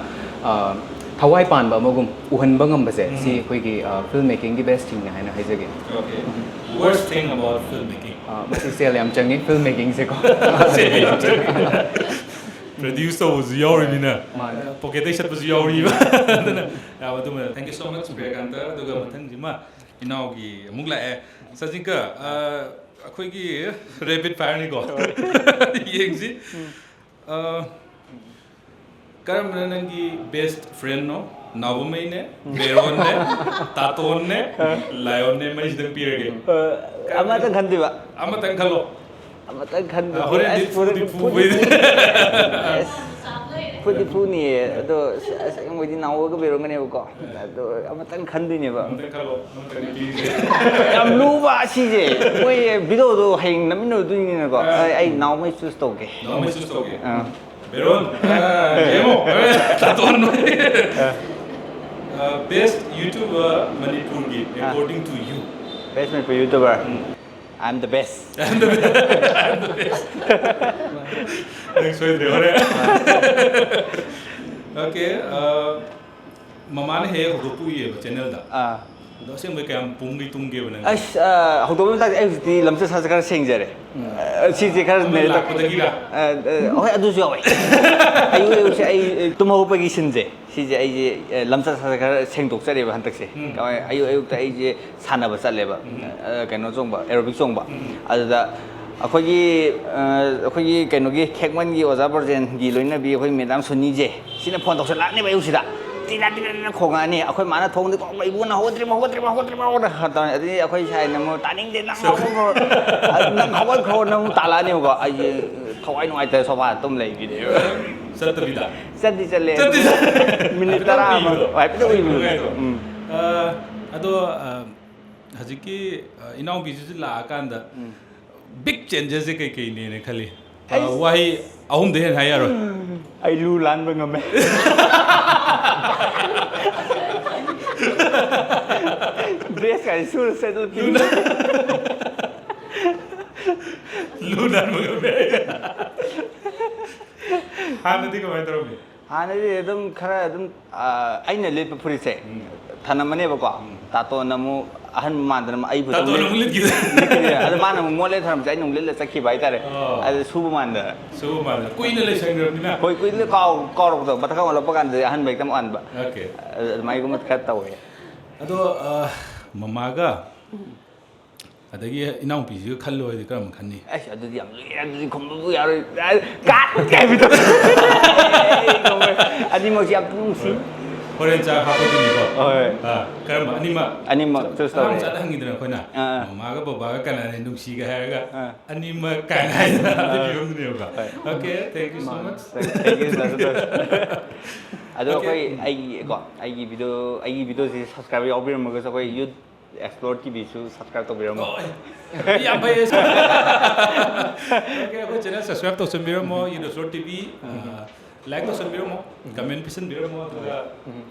ꯑ, ꯊꯋꯥꯏ ꯄꯥꯟꯕ ꯑꯃꯒꯨꯝ ꯎꯍꯟꯕ ꯉꯝꯕꯁꯦ, ꯁꯤ ꯑꯩꯈꯣꯏꯒꯤ ꯐꯤꯜꯝ ꯃꯦꯀꯤꯡꯒꯤ ꯕꯦꯁ ꯊꯤꯡꯅꯦ ꯍꯥꯏꯅ ꯍꯥꯏꯖꯒꯦ. Okay. Worst thing about film making? ꯑ, ꯃꯁꯤ ꯁꯦꯜ ꯌꯥꯝ ꯆꯪꯉꯤ ꯐꯤꯜꯝ ꯃꯦꯀꯤꯡꯁꯦꯀꯣ. ꯄ꯭ꯔꯗ꯭ꯌꯨꯁ ꯇꯧꯕꯁꯨ ꯌꯥꯎꯔꯤꯃꯤꯅ, ꯃꯥꯅꯦ꯫ ꯄꯣꯀꯦꯠꯇꯩ ꯁꯠꯄꯁꯨ ꯌꯥꯎꯔꯤꯕ꯫ ꯑꯗꯨꯅ ꯌꯥꯝ ꯑꯗꯨꯃ thank you so much ꯄ꯭ꯔꯤꯌꯥꯀꯥꯟꯇ꯫ ꯑꯗꯨꯒ ꯃꯊꯪꯁꯤꯃ ꯏꯅꯥꯎꯒꯤ ꯑꯃꯨꯛ ꯂꯥꯛꯑꯦ꯫ ꯁꯆꯤꯟꯀ, ꯑ, ꯑꯩꯈꯣꯏꯒꯤ ꯔꯦꯄꯤꯗ ꯐꯥꯌꯔꯅꯤꯀꯣ꯫ ꯌꯦꯡꯁꯤ꯫ ꯑ, ꯀꯔꯝꯕꯅ ꯅꯪꯒꯤ ꯕꯦꯁ꯭ꯠ ꯐ꯭ꯔꯦꯟꯅꯣ? ꯅꯥꯎꯕꯃꯩꯅꯦ, ꯕꯦꯔꯣꯟꯅꯦ, ꯇꯥꯇꯣꯟꯅꯦ, ꯂꯥꯏꯌꯣꯟꯅꯦ, ꯃꯔꯤꯁꯤꯗꯪ ꯄꯤꯔꯒꯦ꯫ ꯑ, ꯑꯃꯇꯪ ꯈꯟꯗꯣꯏꯕ꯫ ꯑꯃꯇꯪ ꯈꯜꯂꯣ꯫ ꯑꯃꯇꯪ ꯈꯟꯕ꯫ ꯑ, ꯍꯣꯔꯦꯟꯗꯤ ꯑꯁ, ꯐꯨꯗꯤ ꯐꯨꯗꯤ ꯐꯨꯕꯩ꯫ ꯑꯁ, ꯐꯨꯗꯤ ꯐꯨꯅꯤꯌꯦ, ꯑꯗꯣ ꯑꯁ, ꯑꯁꯦꯡꯕꯩꯗꯤ ꯅꯥꯎꯕꯒ ꯕꯦꯔꯣꯟꯒꯅꯦꯕꯀꯣ꯫ ꯑꯗꯣ ꯑꯃꯇꯪ ꯈꯟꯗꯣꯏꯅꯦꯕ꯫ ꯑꯃꯇꯪ ꯈꯜꯂꯣ, ꯑꯃꯇꯪꯗꯤ ꯄꯤꯔꯤꯁꯦ꯫ ꯌꯥꯝ ꯂꯨꯕ ꯑꯁꯤꯁꯦ꯫ ꯃꯣꯏ ꯚꯤꯗꯤꯑꯣꯗꯣ ꯍꯌꯦꯡ ꯅꯝꯃꯤꯟꯅꯔꯨꯗꯣꯏꯅꯤꯅꯀꯣ꯫ ꯑ꯫ ꯑꯩ ꯅꯥꯎꯕꯃꯩ ꯆꯨꯁ ꯇꯧꯒꯦ꯫ ꯅꯥꯎꯕꯃꯩ ꯆꯨꯁ ꯇꯧꯒꯦ꯫ ꯑ꯫ ꯕꯦꯔꯣꯟ, ꯑ, ꯌꯦꯡꯉꯣ, ꯇꯥꯇꯣꯟ꯫ ꯑ, best YouTuber ꯃꯅꯤꯄꯨꯔꯒꯤ, ꯑ꯫ According to you꯫ Best Manipur YouTuber꯫ Um. I'm the best꯫ I'm the best꯫ I'm the best꯫ ꯅꯪ ꯁꯣꯏꯗ꯭ꯔꯦ, ꯍꯣꯔꯦꯟ꯫ ꯑꯣꯀꯦ, ꯑ, ꯃꯃꯥꯅ ꯍꯦꯛ ꯍꯦꯛ ꯍꯧꯗꯣꯛꯄ ꯎꯏꯌꯦꯕ ꯆꯦꯅꯦꯜꯗ꯫ ꯑꯥ꯫ ꯑꯗꯣ ꯑꯁꯦꯡꯕꯩ ꯀꯌꯥꯝ ꯄꯨꯡꯒꯩ ꯇꯨꯝꯒꯦꯕ ꯅꯪ? ꯑꯁ, ꯑ, ꯍꯧꯗꯣꯛꯄꯒꯤ ꯃꯇꯥꯡꯁꯦ ꯑꯩ ꯍꯧꯖꯤꯛꯇꯤ ꯂꯝꯆꯠ ꯁꯥꯖꯠ ꯈꯔ ꯁꯦꯡꯖꯔꯦ꯫ ꯎꯝ꯫ ꯑ, ꯁꯤꯁꯦ ꯈꯔ ꯑꯗꯨ ꯅꯦ-, ꯂꯥꯛꯄꯗꯒꯤꯔ? ꯑ, ꯑ, ꯍꯣꯏ, ꯑꯗꯨꯁꯨ ꯌꯥꯎꯋꯦ꯫ ꯑꯌꯨꯛ ꯑꯌꯨꯛꯁꯦ ꯑꯩ, ꯑ, ꯇꯨꯝ ꯍꯧꯒꯠꯄꯒꯤ ꯁꯤꯟꯁꯦ, ꯁꯤꯁꯦ ꯑꯩꯁꯦ, ꯑ, ꯂꯝꯆꯠ ꯁꯥꯖꯠ ꯈꯔ ꯁꯦꯡꯗꯣꯛꯆꯔꯦꯕ ꯍꯟꯗꯛꯁꯦ꯫ ꯎꯝ꯫ ꯀꯃꯥꯏ-, ꯑꯌꯨꯛ ꯑꯌꯨꯛꯇ ꯑꯩꯁꯦ ꯁꯥꯟꯅꯕ ꯆꯠꯂꯦꯕ꯫ ꯎꯝ꯫ ꯑ, ꯀꯩꯅꯣ ꯆꯣꯡꯕ, aerobic ꯆꯣꯡꯕ꯫ ꯎꯝ꯫ ꯑꯗꯨꯗ ꯑꯩꯈꯣꯏꯒꯤ, ꯑ, ꯑꯩꯈꯣꯏꯒꯤ ꯀꯩꯅꯣꯒꯤ ꯈꯦꯛꯃꯟꯒꯤ ꯑꯣꯖꯥ ꯕ꯭ꯔꯣꯖꯦꯟꯒꯤ ꯂꯣꯏꯅꯕꯤ ꯑꯩꯈꯣꯏ ꯃꯦꯗꯥꯝ ꯁꯣꯅꯤꯁꯦ, ꯁꯤꯅ ꯐꯣꯟ ꯇꯧꯁꯜꯂꯛꯑꯅꯦꯕ ꯑꯌꯨꯛꯁꯤꯗ꯫ ꯇꯤꯔꯥ ꯇꯤꯔꯥ ꯇꯤꯔꯥ ꯈꯣꯡꯉꯛꯑꯅꯤ꯫ ꯑꯩꯈꯣꯏ ꯃꯥꯅ ꯊꯣꯡꯗꯤ ꯀꯣꯛ ꯂꯩꯕꯨꯅ "ꯍꯧꯒꯠꯇ꯭ꯔꯤꯕꯣ, ꯍꯧꯒꯠꯇ꯭ꯔꯤꯕꯣ, ꯍꯧꯒꯠꯇ꯭ꯔꯤꯕꯣ?" ꯇꯧꯔꯅꯤ꯫ ꯑꯗꯨꯗꯤ ꯑꯩꯈꯣꯏ ꯁꯥꯏꯅ ꯑꯃꯨꯛ "ꯇꯥꯅꯤꯡꯗꯦ, ꯅꯪ ꯍꯧꯒꯠꯈ꯭ꯔꯣ, ꯅꯪ ꯍꯧꯒꯠꯈ꯭ꯔꯣ", ꯅꯪ ꯑꯃꯨꯛ ꯇꯥꯜꯂꯛꯑꯅꯦꯕꯀꯣ꯫ ꯑꯩꯁꯦ ꯊꯋꯥꯏ ꯅꯨꯡꯉꯥꯏꯇ꯭ꯔꯦ, ꯁꯣꯐꯥꯗ ꯑꯗꯨꯝ ꯂꯩꯕꯤꯅꯦꯕ꯫ ꯆꯠꯇꯕꯤꯗ? ꯆꯠꯇꯤ ꯆꯠꯂꯦ꯫ ꯆꯠꯇꯤ ꯆꯠ-, ꯃꯤꯅꯤꯠ ꯍꯥꯏꯐꯦꯠꯇꯪ ꯇꯔꯥ ꯑꯃ, ꯎꯏꯕꯗꯣ? ꯍꯥꯏꯐꯦꯠꯇꯪ ꯎꯏꯕꯗꯣ꯫ ꯅꯨꯡꯉꯥꯏꯗ꯭ꯔꯣ? ꯎꯝ꯫ ꯑ, ꯑꯗꯣ, ꯑ, ꯍꯧꯖꯤꯛꯀꯤ, ꯑ, ꯏꯅꯥꯎꯄꯤꯁꯤꯁꯨ ꯂꯥꯛꯑꯀꯥꯟꯗ ꯎꯝ꯫ Big changes ꯁꯦ ꯀꯩꯀꯩꯅꯦꯅ ꯈꯜꯂꯤ? ꯑ, ꯑꯩ ꯋꯥꯍꯩ ꯑꯍꯨꯝꯗ ꯍꯦꯟꯅ ꯍꯥꯏ ꯌꯥꯔꯣꯏ꯫ ꯎꯝ, ꯑꯩ ꯂꯨ ꯂꯥꯟꯕ ꯉꯝꯃꯦ꯫ ꯗ꯭ꯔꯦꯁ ꯀꯥꯏ ꯁꯨꯔ ꯁꯦꯠꯂ ꯄꯤꯅꯤ꯫ ꯂꯨ ꯅꯥꯟꯕ ꯉꯝꯃꯦ꯫ ꯍꯥꯟꯅꯗꯤ ꯀꯃꯥꯏꯅ ꯇꯧꯔꯝꯃꯤ? ꯍꯥꯟꯅꯗꯤ ꯑꯗꯨꯝ ꯈꯔ ꯑꯗꯨꯝ ꯑ, ꯑꯩꯅ ꯂꯤꯠꯄ ꯐꯨꯔꯤꯠꯁꯦ ꯊꯅꯝꯃꯅꯦꯕꯀꯣ꯫ ꯇꯥꯇꯣꯟꯅ ꯑꯃꯨꯛ ꯑꯍꯟ ꯃꯥꯟꯗꯅ ꯑꯃꯨꯛ ꯑꯩꯕꯨ ꯑꯗꯨꯝ ꯇꯥꯇꯣꯟꯅ ꯂꯤꯠ- ꯑꯃꯨꯛ ꯂꯤꯠꯈꯤꯗ ꯂꯤꯠꯈꯤꯗꯣꯏꯅꯦ꯫ ꯑꯗꯣ ꯃꯥꯅ ꯑꯃꯨꯛ ꯃꯣꯠꯂꯦ ꯊꯅꯝꯕꯁꯦ ꯑꯩꯅ ꯑꯃꯨꯛ ꯂꯤꯠꯂ ꯆꯠꯈꯤꯕ ꯍꯥꯏꯇꯥꯔꯦ꯫ ꯑꯣ꯫ ꯑꯗꯨ ꯁꯨꯕ ꯃꯥꯟꯗꯅ꯫ ꯁꯨꯕ ꯃꯥꯟꯗꯅ ꯀꯨꯏꯅ ꯂꯩꯁꯟꯈ꯭ꯔꯕꯅꯤꯅ꯫ ꯍꯣꯏ, ꯀꯨꯏꯅ ꯀꯥꯎ ꯀꯥꯎꯔꯛꯄꯗꯣ, ꯃꯊꯛ ꯑꯣꯜꯂꯛꯄ ꯀꯥꯟꯗꯗꯤ ꯑꯍꯟꯕ ꯍꯦꯛꯇ ꯃꯥꯟꯕ꯫ ꯑꯣꯀꯦ꯫ ꯑꯗꯨꯃꯥꯏꯒꯨꯝꯕ ꯈꯔ ꯇꯧꯋꯦ꯫ ꯑꯗꯣ ꯑ, ꯃꯃꯥꯒ ꯑꯗꯒꯤ ꯏꯅꯥꯎꯄꯤꯁꯤꯒ ꯈꯜꯂꯣ ꯍꯥꯏꯗꯤ ꯀꯔꯝꯕ ꯈꯟꯅꯤ? ꯑꯁ, ꯑꯗꯨꯗꯤ ꯌꯥꯝ ꯂꯨꯏꯌꯦ, ꯑꯗꯨꯗꯤ ꯈꯨꯝꯕꯕꯨ ꯌꯥꯔꯣꯏ꯫ ꯀꯥꯠ ꯀꯥꯏꯕꯤꯗꯣ꯫ ꯑꯅꯤꯃꯛꯁꯤ ꯌꯥꯝ ꯅꯨꯡꯁꯤ꯫ ꯍꯣꯔꯦꯟ ꯆꯥꯛ ꯍꯥꯞꯄꯗꯨꯅꯤꯀꯣ꯫ ꯍꯣꯏ꯫ ꯑꯥ, ꯀꯔꯝꯕ ꯑꯅꯤꯃꯛ? ꯑꯅꯤꯃꯛ choose ꯇꯧꯔꯦ꯫ ꯑꯉꯥꯡ ꯃꯆꯥꯗ ꯍꯪꯉꯤꯗꯅ ꯑꯩꯈꯣꯏꯅ ꯑꯥ꯫ ꯃꯃꯥꯒ ꯕꯕꯥꯒ ꯀꯅꯥꯅ ꯅꯨꯡꯁꯤꯒꯦ ꯍꯥꯏꯔꯒ ꯑꯥ꯫ ꯑꯅꯤꯃꯛ ꯀꯥꯏꯅ ꯍꯥꯏꯗꯅ ꯑꯗꯨꯒꯤ ꯐꯤꯕꯝꯗꯨꯅꯦꯕꯀꯣ꯫ ꯍꯣꯏ꯫ Okay, thank you so much. Thank you, thank you, thank you. ꯑꯗꯣ Okay. ꯑꯩꯈꯣꯏ ꯑꯩꯒꯤ ꯀꯣ ꯑꯩꯒꯤ ꯚꯤꯗꯤꯑꯣ ꯑꯩꯒꯤ ꯚꯤꯗꯤꯑꯣꯁꯤ subscribe ꯌꯥꯎꯕꯤꯔꯝꯃꯒꯁꯨ ꯑꯩꯈꯣꯏ ꯌꯨꯠ ꯑꯦꯛꯁꯄ꯭ꯂꯣꯔ ꯇꯤꯚꯤꯁꯨ subscribe ꯇꯧꯕꯤꯔꯝꯃꯣ꯫ ꯍꯣꯏ꯫ ꯌꯥꯝ ꯐꯩꯌꯦ꯫ Okay, ꯑꯩꯈꯣꯏ ꯆꯦꯅꯦꯜ subscribe ꯇꯧꯁꯟꯕꯤꯔꯝꯃꯣ, ꯌꯨꯠ ꯑꯦꯛꯁꯄ꯭ꯂꯣꯔ ꯇꯤꯚꯤ꯫ ꯂꯥꯏꯛ ꯇꯧꯁꯟꯕꯤꯔꯝꯃꯣ, ꯀꯃꯦꯟ ꯄꯤꯁꯟꯕꯤꯔꯝꯃꯣ, ꯑꯗꯨꯒ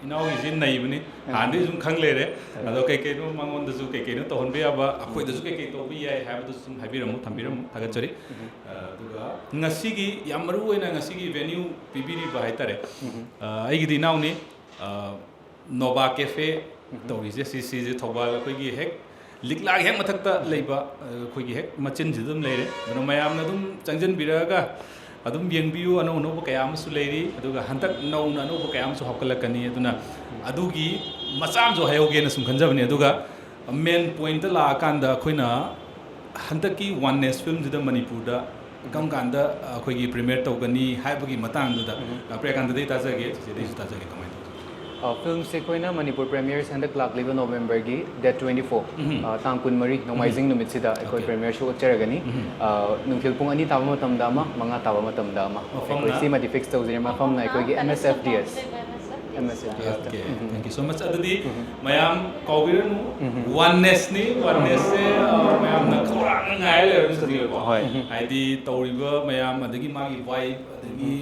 ꯏꯅꯥꯎꯒꯤꯁꯦ ꯅꯩꯕꯅꯤ꯫ ꯍꯥꯟꯅꯗꯩ ꯁꯨꯝ ꯈꯪ ꯂꯩꯔꯦ꯫ ꯑꯗꯣ ꯀꯩ ꯀꯩꯅꯣ ꯃꯉꯣꯟꯗꯁꯨ ꯀꯩ ꯀꯩꯅꯣ ꯇꯧꯍꯟꯕ ꯌꯥꯕ, ꯑꯩꯈꯣꯏꯗꯁꯨ ꯀꯩ ꯀꯩ ꯇꯧꯕ ꯌꯥꯏ ꯍꯥꯏꯕꯗꯨꯁꯨ ꯁꯨꯝ ꯍꯥꯏꯕꯤꯔꯝꯃꯣ, ꯊꯝꯕꯤꯔꯝꯃꯣ, ꯊꯥꯒꯠꯆꯔꯤ꯫ ꯑꯗꯨꯒ ꯉꯁꯤꯒꯤ ꯌꯥꯝ ꯃꯔꯨ ꯑꯣꯏꯅ ꯉꯁꯤꯒꯤ venue ꯄꯤꯕꯤꯔꯤꯕ ꯍꯥꯏꯇꯥꯔꯦ꯫ ꯑ, ꯑꯩꯒꯤꯗꯤ ꯏꯅꯥꯎꯅꯤ꯫ ꯑ, ꯅꯣꯕꯥ ꯀꯦꯐꯦ ꯇꯧꯔꯤꯁꯦ, ꯁꯤ ꯁꯤꯁꯦ ꯊꯧꯕꯥꯜ ꯑꯩꯈꯣꯏꯒꯤ ꯍꯦꯛ ꯂꯤꯛꯂꯥꯒꯤ ꯍꯦꯛ ꯃꯊꯛꯇ ꯂꯩꯕ, ꯑ, ꯑꯩꯈꯣꯏꯒꯤ ꯍꯦꯛ ꯃꯆꯤꯟꯁꯤꯗ ꯑꯗꯨꯝ ꯂꯩꯔꯦ꯫ ꯑꯗꯨꯅ ꯃꯌꯥꯝꯅ ꯑꯗꯨꯝ ꯆꯪꯁꯤꯟꯕꯤꯔꯛꯑꯒ ꯑꯗꯨꯝ ꯌꯦꯡꯕꯤꯌꯨ꯫ ꯑꯅꯧ ꯑꯅꯧꯕ ꯀꯌꯥ ꯑꯃꯁꯨ ꯂꯩꯔꯤ꯫ ꯑꯗꯨꯒ ꯍꯟꯗꯛ ꯅꯧꯅ ꯑꯅꯧꯕ ꯀꯌꯥ ꯑꯃꯁꯨ ꯍꯥꯞꯀꯠꯂꯛꯀꯅꯤ꯫ ꯑꯗꯨꯅ ꯑꯗꯨꯒꯤ ꯃꯆꯥ ꯑꯃꯁꯨ ꯍꯥꯏꯍꯧꯒꯦꯅ ꯁꯨꯝ ꯈꯟꯖꯕꯅꯤ꯫ ꯑꯗꯨꯒ main point ꯂꯥꯛꯑꯀꯥꯟꯗ ꯑꯩꯈꯣꯏꯅ ꯍꯟꯗꯛꯀꯤ Oneness filmꯁꯤꯗ ꯃꯅꯤꯄꯨꯔꯗ ꯀꯔꯝ ꯀꯥꯟꯗ ꯑꯩꯈꯣꯏꯒꯤ premiere ꯇꯧꯒꯅꯤ ꯍꯥꯏꯕꯒꯤ ꯃꯇꯥꯡꯗꯨꯗ, ꯑ, ꯄ꯭ꯔꯤꯌꯥꯀꯥꯟꯇꯗꯒꯤ ꯇꯥꯖꯒꯦ, ꯆꯤꯆꯦꯗꯒꯤꯁꯨ ꯇꯥꯖꯒꯦ, ꯀꯃꯥꯏꯅ ꯇꯧꯒꯦ? ꯑ, filmꯁꯦ ꯑꯩꯈꯣꯏꯅ ꯃꯅꯤꯄꯨꯔ premiereꯁꯦ ꯍꯟꯗꯛ ꯂꯥꯛꯂꯤꯕ Novemberꯒꯤ date twenty four, ꯎꯝ꯫ ꯑ, ꯇꯥꯡ ꯀꯨꯟꯃꯔꯤ ꯅꯣꯡꯃꯥꯏꯖꯤꯡ ꯅꯨꯃꯤꯠꯁꯤꯗ ꯑꯩꯈꯣꯏ Okay. premiere show ꯎꯠꯆꯔꯒꯅꯤ꯫ ꯑ, ꯅꯨꯡꯊꯤꯜ ꯄꯨꯡ ꯑꯅꯤ ꯇꯥꯕ ꯃꯇꯝꯗ ꯑꯃ, ꯃꯉꯥ ꯇꯥꯕ ꯃꯇꯝꯗ ꯑꯃ꯫ ꯃꯐꯝꯅ? ꯑꯩꯈꯣꯏ ꯁꯤꯃꯗꯤ fix ꯇꯧꯖꯔꯤ, ꯃꯐꯝꯅ ꯑꯩꯈꯣꯏꯒꯤ M S F D S꯫ M S F D S꯫ Okay, thank you so much. ꯑꯗꯨꯗꯤ ꯃꯌꯥꯝ ꯀꯥꯎꯕꯤꯔꯅꯨ, Onenessꯅꯤ, Onessꯁꯦ, ꯑ, ꯃꯌꯥꯝꯅ ꯈꯧꯔꯥꯡꯅ ꯉꯥꯏꯔ ꯂꯩꯔꯕꯅꯤ ꯁꯤꯗꯤꯀꯣ꯫ ꯍꯣꯏ꯫ ꯍꯥꯏꯗꯤ ꯇꯧꯔꯤꯕ ꯃꯌꯥꯝ, ꯑꯗꯒꯤ ꯃꯥꯒꯤ vibe, ꯑꯗꯒꯤ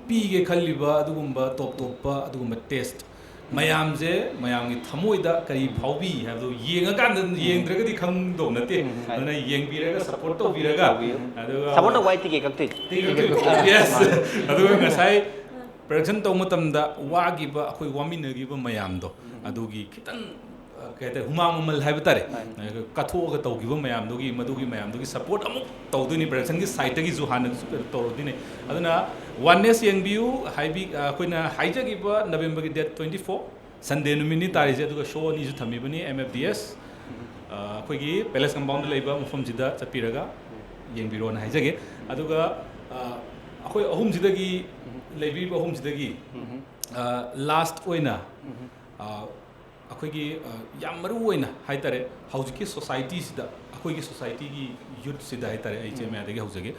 ꯄꯤꯒꯦ ꯈꯜꯂꯤꯕ ꯑꯗꯨꯒꯨꯝꯕ top ꯇꯣꯞꯄ ꯑꯗꯨꯒꯨꯝꯕ taste ꯃꯌꯥꯝꯁꯦ ꯃꯌꯥꯝꯒꯤ ꯊꯃꯣꯏꯗ ꯀꯔꯤ ꯐꯥꯎꯕꯤ ꯍꯥꯏꯕꯗꯣ ꯌꯦꯡꯉꯀꯥꯟꯗ, ꯌꯦꯡꯗ꯭ꯔꯒꯗꯤ ꯈꯪꯗꯧ ꯅꯠꯇꯦ꯫ ꯑꯗꯨꯅ ꯌꯦꯡꯕꯤꯔꯒ, support ꯇꯧꯕꯤꯔꯒ, ꯑꯗꯨꯒ Support ꯇꯧꯕ ꯍꯥꯏ ticket ꯀꯛꯇꯣꯏꯅꯤ꯫ Yes꯫ ꯑꯗꯨꯒ ꯉꯁꯥꯏ ꯄ꯭ꯔꯗꯛꯁꯟ ꯇꯧꯕ ꯃꯇꯝꯗ ꯋꯥꯈꯤꯕ, ꯑꯩꯈꯣꯏ ꯋꯥꯃꯤꯟꯅꯈꯤꯕ ꯃꯌꯥꯝꯗꯣ, ꯑꯗꯨꯒꯤ ꯈꯤꯇꯪ, ꯑ, ꯀꯩ ꯍꯥꯏꯇꯥꯔꯦ, ꯍꯨꯃꯥꯡ ꯃꯃꯜ ꯍꯥꯏꯕ ꯇꯥꯔꯦ, ꯃꯥꯅꯤ꯫ ꯑ, ꯀꯠꯊꯣꯛꯑꯒ ꯇꯧꯈꯤꯕ ꯃꯌꯥꯝꯗꯨꯒꯤ, ꯃꯗꯨꯒꯤ ꯃꯌꯥꯝꯗꯨꯒꯤ ꯁꯄꯣꯔꯠ ꯑꯃꯨꯛ ꯇꯧꯗꯣꯏꯅꯤ, ꯄ꯭ꯔꯗꯛꯁꯟꯒꯤ ꯁꯥꯏꯠꯇꯒꯤꯁꯨ ꯍꯥꯟꯅ ꯇꯧꯔꯨꯗꯣꯏꯅꯤ꯫ ꯑꯗꯨꯅ ꯋꯥꯟꯅꯦꯁ ꯌꯦꯡꯕꯤꯌꯨ, ꯍꯥꯏꯕꯤ-, ꯑ, ꯑꯩꯈꯣꯏꯅ ꯍꯥꯏꯖꯈꯤꯕ ꯅꯕꯦꯝꯕꯔꯒꯤ ꯗꯦꯠ ꯇ꯭ꯋꯦꯟꯇꯤ ꯐꯣꯔ, ꯁꯟꯗꯦ ꯅꯨꯃꯤꯠꯅꯤ ꯇꯥꯔꯤꯁꯦ, ꯑꯗꯨꯒ ꯁꯣ ꯑꯅꯤꯁꯨ ꯊꯝꯃꯤꯕꯅꯤ, ꯑꯦꯝ ꯑꯦꯐ ꯗꯤ ꯑꯦꯁ, ꯑ, ꯑꯩꯈꯣꯏꯒꯤ ꯄꯦꯂꯦꯁ ꯀꯝꯄꯥꯎꯟꯗ ꯂꯩꯕ ꯃꯐꯝꯁꯤꯗ ꯆꯠꯄꯤꯔꯒ ꯌꯦꯡꯕꯤꯔꯣꯅ ꯍꯥꯏꯖꯒꯦ꯫ ꯑꯗꯨꯒ, ꯑ, ꯑꯩꯈꯣꯏ ꯑꯍꯨꯝꯁꯤꯗꯒꯤ, ꯂꯩꯕꯤꯔꯤꯕ ꯑꯍꯨꯝꯁꯤꯗꯒꯤ, ꯑ, ꯂꯥꯁ ꯑꯣꯏꯅ, ꯑ, ꯑꯩꯈꯣꯏꯒꯤ, ꯑ, ꯌꯥꯝ ꯃꯔꯨ ꯑꯣꯏꯅ ꯍꯥꯏ ꯇꯥꯔꯦ, ꯍꯧꯖꯤꯛꯀꯤ ꯁꯣꯁꯥꯏꯇꯤꯁꯤꯗ, ꯑꯩꯈꯣꯏꯒꯤ ꯁꯣꯁꯥꯏꯇꯤꯒꯤ ꯌꯨꯠꯁꯤꯗ ꯍꯥꯏ ꯇꯥꯔꯦ, ꯑꯩ ꯏꯆꯦ ꯃꯌꯥꯗꯒꯤ ꯍꯧꯖꯒꯦ꯫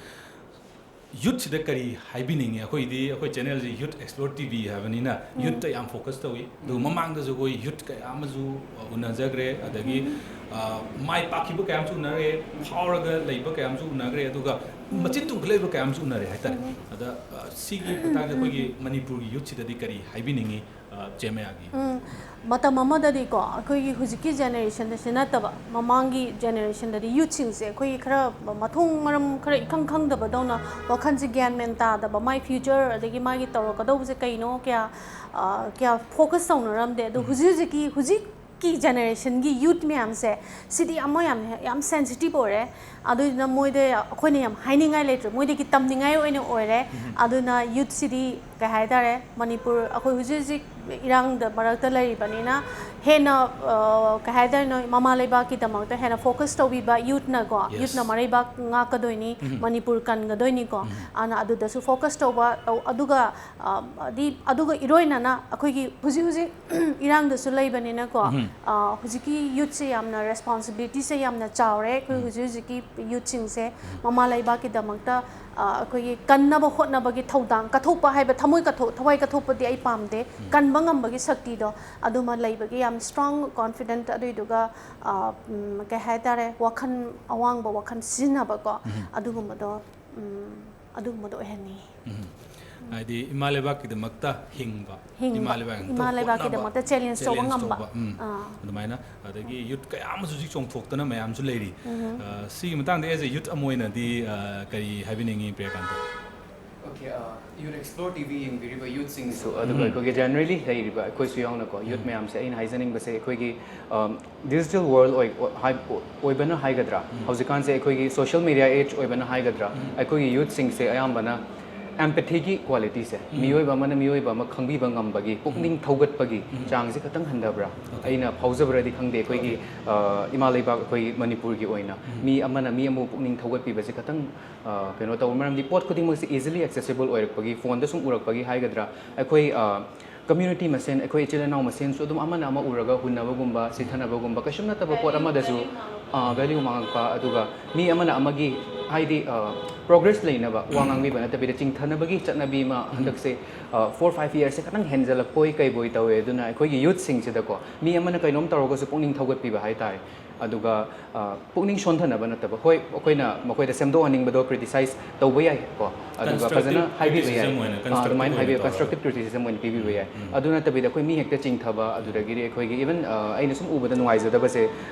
ꯌꯨꯠꯁꯤꯗ ꯀꯔꯤ ꯍꯥꯏꯕꯤꯅꯤꯡꯉꯤ? ꯑꯩꯈꯣꯏꯗꯤ, ꯑꯩꯈꯣꯏ ꯆꯦꯅꯦꯜꯁꯤ ꯌꯨꯠ ꯑꯦꯛꯁꯄ꯭ꯂꯣꯔ ꯇꯤ ꯚꯤ ꯍꯥꯏꯕꯅꯤꯅ, ꯌꯨꯠꯇ ꯌꯥꯝ ꯐꯣꯀꯁ ꯇꯧꯏ꯫ ꯑꯗꯨꯒ ꯃꯃꯥꯡꯗꯁꯨ ꯑꯩꯈꯣꯏ ꯌꯨꯠ ꯀꯌꯥ ꯑꯃꯁꯨ, ꯑ, ꯎꯅꯖꯈ꯭ꯔꯦ, ꯑꯗꯒꯤ, ꯑ, ꯃꯥꯏ ꯄꯥꯛꯈꯤꯕ ꯀꯌꯥ ꯑꯃꯁꯨ ꯎꯅꯔꯦ, ꯐꯥꯎꯔꯒ ꯂꯩꯕ ꯀꯌꯥ ꯑꯃꯁꯨ ꯎꯅꯈ꯭ꯔꯦ, ꯑꯗꯨꯒ ꯃꯆꯤꯟ ꯇꯨꯝꯈꯠꯂꯛꯏꯕ ꯀꯌꯥ ꯑꯃꯁꯨ ꯎꯅꯔꯦ ꯍꯥꯏꯇꯥꯔꯦ꯫ ꯑꯗ, ꯑ, ꯁꯤꯒꯤ ꯃꯇꯥꯡꯗ ꯑꯩꯈꯣꯏꯒꯤ ꯃꯅꯤꯄꯨꯔꯒꯤ ꯌꯨꯠꯁꯤꯗꯗꯤ ꯀꯔꯤ ꯍꯥꯏꯕꯤꯅꯤꯡꯉꯤ? ꯑ, ꯆꯦ ꯃꯌꯥꯒꯤ꯫ ꯎꯝ, ꯃꯇꯝ ꯑꯃꯗꯗꯤꯀꯣ, ꯑꯩꯈꯣꯏꯒꯤ ꯍꯧꯖꯤꯛꯀꯤ ꯖꯦꯅꯦꯔꯦꯁꯟꯗꯁꯤ ꯅꯠꯇꯕ, ꯃꯃꯥꯡꯒꯤ ꯖꯦꯅꯦꯔꯦꯁꯟꯗꯗꯤ ꯌꯨꯠꯁꯤꯡꯁꯦ ꯑꯩꯈꯣꯏꯒꯤ ꯈꯔ ꯃꯊꯣꯡ ꯃꯔꯝ ꯈꯔ ꯏꯈꯪ ꯈꯪꯗꯕꯗꯧꯅ, ꯋꯥꯈꯜꯁꯦ ꯒ꯭ꯌꯥꯟ ꯃꯦꯟ ꯇꯥꯗꯕ, ꯃꯥꯏ ꯐ꯭ꯌꯨꯆꯔ ꯑꯗꯒꯤ ꯃꯥꯒꯤ ꯇꯧꯔꯛꯀꯗꯧꯕꯁꯦ ꯀꯩꯅꯣ ꯀꯌꯥ, ꯑ, ꯀꯌꯥ ꯐꯣꯀꯁ ꯇꯧꯅꯔꯝꯗꯦ꯫ ꯑꯗꯣ ꯍꯧꯖꯤꯛ ꯍꯧꯖꯤꯛꯀꯤ, ꯍꯧꯖꯤꯛꯀꯤ ꯖꯦꯅꯦꯔꯦꯁꯟꯒꯤ ꯌꯨꯠ ꯃꯌꯥꯝꯁꯦ, ꯁꯤꯗꯤ ꯑꯃ ꯌꯥꯝ, ꯌꯥꯝ ꯁꯦꯟꯁꯤꯇꯤꯞ ꯑꯣꯏꯔꯦ꯫ ꯑꯗꯨꯗꯨꯅ ꯃꯣꯏꯗ ꯑꯩꯈꯣꯏꯅ ꯌꯥꯝ ꯍꯥꯏꯅꯤꯡꯉꯥꯏ ꯂꯩꯇ꯭ꯔꯦ, ꯃꯣꯏꯗꯒꯤ ꯇꯝꯅꯤꯡꯉꯥꯏ ꯑꯣꯏꯅ ꯑꯣꯏꯔꯦ꯫ ꯑꯗꯨꯅ ꯌꯨꯠꯁꯤꯗꯤ ꯀꯩ ꯍꯥꯏꯇꯥꯔꯦ, ꯃꯅꯤꯄꯨꯔ, ꯑꯩꯈꯣꯏ ꯍꯧꯖꯤꯛ ꯍꯧꯖꯤꯛ ꯏꯔꯥꯡꯗ ꯃꯔꯛꯇ ꯂꯩꯔꯤꯕꯅꯤꯅ ꯍꯦꯟꯅ, ꯑ, ꯀꯩ ꯍꯥꯏꯗꯣꯏꯅꯣ, ꯃꯃꯥ ꯂꯩꯕꯥꯛꯀꯤꯗꯃꯛꯇ ꯍꯦꯟꯅ ꯐꯣꯀꯁ ꯇꯧꯕꯤꯕ ꯌꯨꯠꯅꯀꯣ, ꯌꯨꯠꯅ ꯃꯔꯩꯕꯥꯛ ꯉꯥꯛꯀꯗꯣꯏꯅꯤ, ꯃꯅꯤꯄꯨꯔ ꯀꯟꯒꯗꯣꯏꯅꯤꯀꯣ꯫ ꯑꯗꯨꯅ ꯑꯗꯨꯗꯁꯨ ꯐꯣꯀꯁ ꯇꯧꯕ, ꯑꯗꯨꯒ, ꯑ, ꯑꯗꯤ-, ꯑꯗꯨꯒ ꯏꯔꯣꯏꯅꯅ ꯑꯩꯈꯣꯏꯒꯤ ꯍꯧꯖꯤꯛ ꯍꯧꯖꯤꯛ ꯏꯔꯥꯡꯗꯁꯨ ꯂꯩꯕꯅꯤꯅꯀꯣ, ꯑ, ꯍꯧꯖꯤꯛꯀꯤ ꯌꯨꯠꯁꯦ ꯌꯥꯝꯅ ꯔꯦꯁꯄꯣꯟꯁꯤꯕꯤꯂꯤꯇꯤꯁꯦ ꯌꯥꯝꯅ ꯆꯥꯎꯔꯦ꯫ ꯑꯩꯈꯣꯏ ꯍꯧꯖꯤꯛ ꯍꯧꯖꯤꯛꯀꯤ ꯌꯨꯠꯁꯤꯡꯁꯦ ꯃꯃꯥ ꯂꯩꯕꯥꯛꯀꯤꯗꯃꯛꯇ, ꯑ, ꯑꯩꯈꯣꯏꯒꯤ ꯀꯟꯅꯕ ꯍꯣꯠꯅꯕꯒꯤ ꯊꯧꯗꯥꯡ ꯀꯠꯊꯣꯛꯄ ꯍꯥꯏꯕ, ꯊꯃꯣꯏ ꯀꯠꯊꯣꯛ-, ꯊꯋꯥꯏ ꯀꯠꯊꯣꯛꯄꯗꯤ ꯑꯩ ꯄꯥꯝꯗꯦ, ꯀꯟꯕ ꯉꯝꯕꯒꯤ ꯁꯛꯇꯤꯗꯣ ꯑꯗꯨꯃ ꯂꯩꯕꯒꯤ ꯌꯥꯝ ꯁ꯭ꯇꯔꯣꯡ ꯀꯣꯟꯐꯤꯗꯦꯟꯠ, ꯑꯗꯨꯏꯗꯨꯒ, ꯑ, ꯎꯝ, ꯀꯩ ꯍꯥꯏꯇꯥꯔꯦ, ꯋꯥꯈꯜ ꯑꯋꯥꯡꯕ ꯋꯥꯈꯜ ꯁꯤꯖꯤꯟꯅꯕꯀꯣ, ꯑꯗꯨꯒꯨꯝꯕꯗꯣ, ꯎꯝ, ꯑꯗꯨꯒꯨꯝꯕꯗꯣ ꯑꯣꯏꯍꯟꯅꯤꯡꯉꯤ꯫ ꯍꯥꯏꯗꯤ ꯏꯃꯥ ꯂꯩꯕꯥꯛꯀꯤꯗꯃꯛꯇ ꯍꯤꯡꯕ, ꯍꯤꯡꯕ, ꯏꯃꯥ ꯂꯩꯕꯥꯛꯀꯤꯗꯃꯛꯇ ꯏꯃꯥ ꯂꯩꯕꯥꯛꯀꯤꯗꯃꯛꯇ ꯍꯣꯠꯅꯕ, ꯆꯦꯂꯦꯟꯖ ꯇꯧꯕ ꯆꯦꯂꯦꯟꯖ ꯉꯝꯕ꯫ ꯇꯧꯕ, ꯎꯝ, ꯑꯥ꯫ ꯑꯗꯨꯃꯥꯏꯅ, ꯑꯗꯒꯤ ꯌꯨꯠ ꯀꯌꯥ ꯑꯃꯁꯨ ꯍꯧꯖꯤꯛ ꯆꯣꯡꯊꯣꯛꯇꯅ ꯃꯌꯥꯝꯁꯨ ꯂꯩꯔꯤ꯫ ꯑ, ꯁꯤꯒꯤ ꯃꯇꯥꯡꯗ as a youth ꯑꯃ ꯑꯣꯏꯅꯗꯤ, ꯑ, ꯀꯔꯤ ꯍꯥꯏꯕꯤꯅꯤꯡꯉꯤ, ꯄ꯭ꯔꯤꯌꯥꯀꯥꯟꯇ? Youth Explore T V ꯌꯦꯡꯕꯤꯔꯤꯕ ꯌꯨꯠꯁꯤꯡꯁꯨ, ꯑꯗꯨꯒ ꯑꯩꯈꯣꯏꯒꯤ ꯖꯦꯅꯔꯦꯂꯤ ꯂꯩꯔꯤꯕ ꯑꯩꯈꯣꯏꯁꯨ ꯌꯥꯎꯅꯀꯣ, ꯌꯨꯠ ꯃꯌꯥꯝꯁꯦ ꯑꯩꯅ ꯍꯥꯏꯖꯅꯤꯡꯕꯁꯦ, ꯑꯩꯈꯣꯏꯒꯤ ꯗꯤꯖꯤꯇꯦꯜ ꯋꯥꯔꯜ ꯑꯣꯏꯕꯅ ꯍꯥꯏꯒꯗ꯭ꯔꯥ, ꯍꯧꯖꯤꯛꯀꯥꯟꯁꯦ ꯑꯩꯈꯣꯏꯒꯤ ꯁꯣꯁꯤꯌꯦꯜ ꯃꯦꯗꯤꯌꯥ ꯑꯦꯖ ꯑꯣꯏꯕꯅ ꯍꯥꯏꯒꯗ꯭ꯔꯥ, ꯑꯩꯈꯣꯏꯒꯤ ꯌꯨꯠꯁꯤꯡꯁꯦ ꯑꯌꯥꯝꯕꯅ ꯑꯦꯝꯄꯦꯊꯤꯒꯤ ꯀ꯭ꯋꯥꯂꯤꯇꯤꯁꯦ, ꯃꯤꯑꯣꯏꯕ ꯑꯃꯅ ꯃꯤꯑꯣꯏꯕ ꯑꯃ ꯈꯪꯕꯤꯕ ꯉꯝꯕꯒꯤ, ꯄꯨꯛꯅꯤꯡ ꯊꯧꯒꯠꯄꯒꯤ ꯆꯥꯡꯁꯦ ꯈꯇꯪ ꯍꯟꯊꯕ꯭ꯔꯥ? ꯑꯩꯅ ꯐꯥꯎꯖꯕ꯭ꯔꯗꯤ ꯈꯪꯗꯦ, ꯑꯩꯈꯣꯏꯒꯤ ꯏꯃꯥ ꯂꯩꯕꯥꯛ ꯑꯩꯈꯣꯏ ꯃꯅꯤꯄꯨꯔꯒꯤ ꯑꯣꯏꯅ ꯃꯤ ꯑꯃꯅ ꯃꯤ ꯑꯃꯕꯨ ꯄꯨꯛꯅꯤꯡ ꯊꯧꯒꯠꯄꯤꯕꯁꯦ ꯈꯇꯪ ꯀꯩꯅꯣ ꯇꯧꯕ ꯃꯔꯝꯗꯤ ꯄꯣꯠ ꯈꯨꯗꯤꯡꯃꯛꯁꯦ ꯏꯖꯤꯂꯤ ꯑꯦꯛꯁꯦꯁꯤꯕꯜ ꯑꯣꯏꯔꯛꯄꯒꯤ, ꯐꯣꯟꯗ ꯁꯨꯝ ꯎꯔꯛꯄꯒꯤ ꯍꯥꯏꯒꯗ꯭ꯔꯥ, ꯑꯩꯈꯣꯏ ꯀꯝꯃ꯭ꯌꯨꯅꯤꯇꯤ ꯃꯁꯦꯟ, ꯑꯩꯈꯣꯏ ꯏꯆꯤꯜ ꯏꯅꯥꯎ ꯃꯁꯦꯟꯁꯨ ꯑꯗꯨꯝ ꯑꯃꯅ ꯑꯃ ꯎꯔꯒ ꯍꯨꯟꯅꯕꯒꯨꯝꯕ, ꯁꯤꯊꯅꯕꯒꯨꯝꯕ, ꯀꯩꯁꯨꯝ ꯅꯠꯇꯕ ꯄꯣꯠ ꯑꯃꯗꯁꯨ ꯚꯦꯂ꯭ꯌꯨ ꯃꯥꯡꯉꯛꯄ, ꯑꯗꯨꯒ ꯃꯤ ꯑꯃꯅ ꯑꯃꯒꯤ ꯍꯥꯏꯗꯤ ꯄ꯭ꯔꯣꯒ꯭ꯔꯦꯁ ꯂꯩꯅꯕ ꯋꯥ ꯉꯥꯡꯕꯤꯕ ꯅꯠꯇꯕꯤꯗ ꯆꯤꯡꯊꯅꯕꯒꯤ ꯆꯠꯅꯕꯤ ꯑꯃ ꯍꯟꯗꯛꯁꯦ ꯐꯣꯔ ꯐꯥꯏꯚ ꯌꯔꯁꯁꯦ ꯈꯇꯪ ꯍꯦꯟꯖꯜꯂꯛꯄꯣꯏ ꯀꯩꯕꯣꯏ ꯇꯧꯋꯦ꯫ ꯑꯗꯨꯅ ꯑꯩꯈꯣꯏꯒꯤ ꯌꯨꯠꯁꯤꯡꯁꯤꯗꯀꯣ, ꯃꯤ ꯑꯃꯅ ꯀꯩꯅꯣꯝ ꯇꯧꯔꯒꯁꯨ ꯄꯨꯛꯅꯤꯡ ꯊꯧꯒꯠꯄꯤꯕ ꯍꯥꯏꯇꯥꯔꯦ꯫ ꯑꯗꯨꯒ ꯄꯨꯛꯅꯤꯡ ꯁꯣꯟꯊꯅꯕ ꯅꯠꯇꯕ, ꯍꯣꯏ, ꯑꯩꯈꯣꯏꯅ ꯃꯈꯣꯏꯗ ꯁꯦꯝꯗꯣꯛꯍꯟꯅꯤꯡꯕꯗꯣ, ꯀ꯭ꯔꯤꯇꯤꯁꯥꯏꯖ ꯇꯧꯕ ꯌꯥꯏ ꯀꯣ, ꯑꯗꯨꯒ ꯐꯖꯅ ꯍꯥꯏꯕꯤꯕ ꯌꯥꯏ꯫ ꯑꯗꯨꯃꯥꯏꯅ ꯍꯥꯏꯕꯤꯌꯨ, ꯀꯟꯁꯇ꯭ꯔꯛꯇꯤꯞ ꯀ꯭ꯔꯤꯇꯤꯁꯤꯖꯝ ꯑꯣꯏꯅ ꯄꯤꯕꯤꯕ ꯌꯥꯏ꯫ ꯑꯗꯨ ꯅꯠꯇꯕꯤꯗ ꯑꯩꯈꯣꯏ ꯃꯤ ꯍꯦꯛꯇ ꯆꯤꯡꯊꯕ, ꯑꯗꯨꯗꯒꯤꯗꯤ ꯑꯩꯈꯣꯏꯒꯤ ꯏꯚꯟ ꯑꯩꯅ ꯁꯨꯝ ꯎꯕꯗ ꯅꯨꯡꯉꯥꯏꯖꯗꯕꯁꯦ,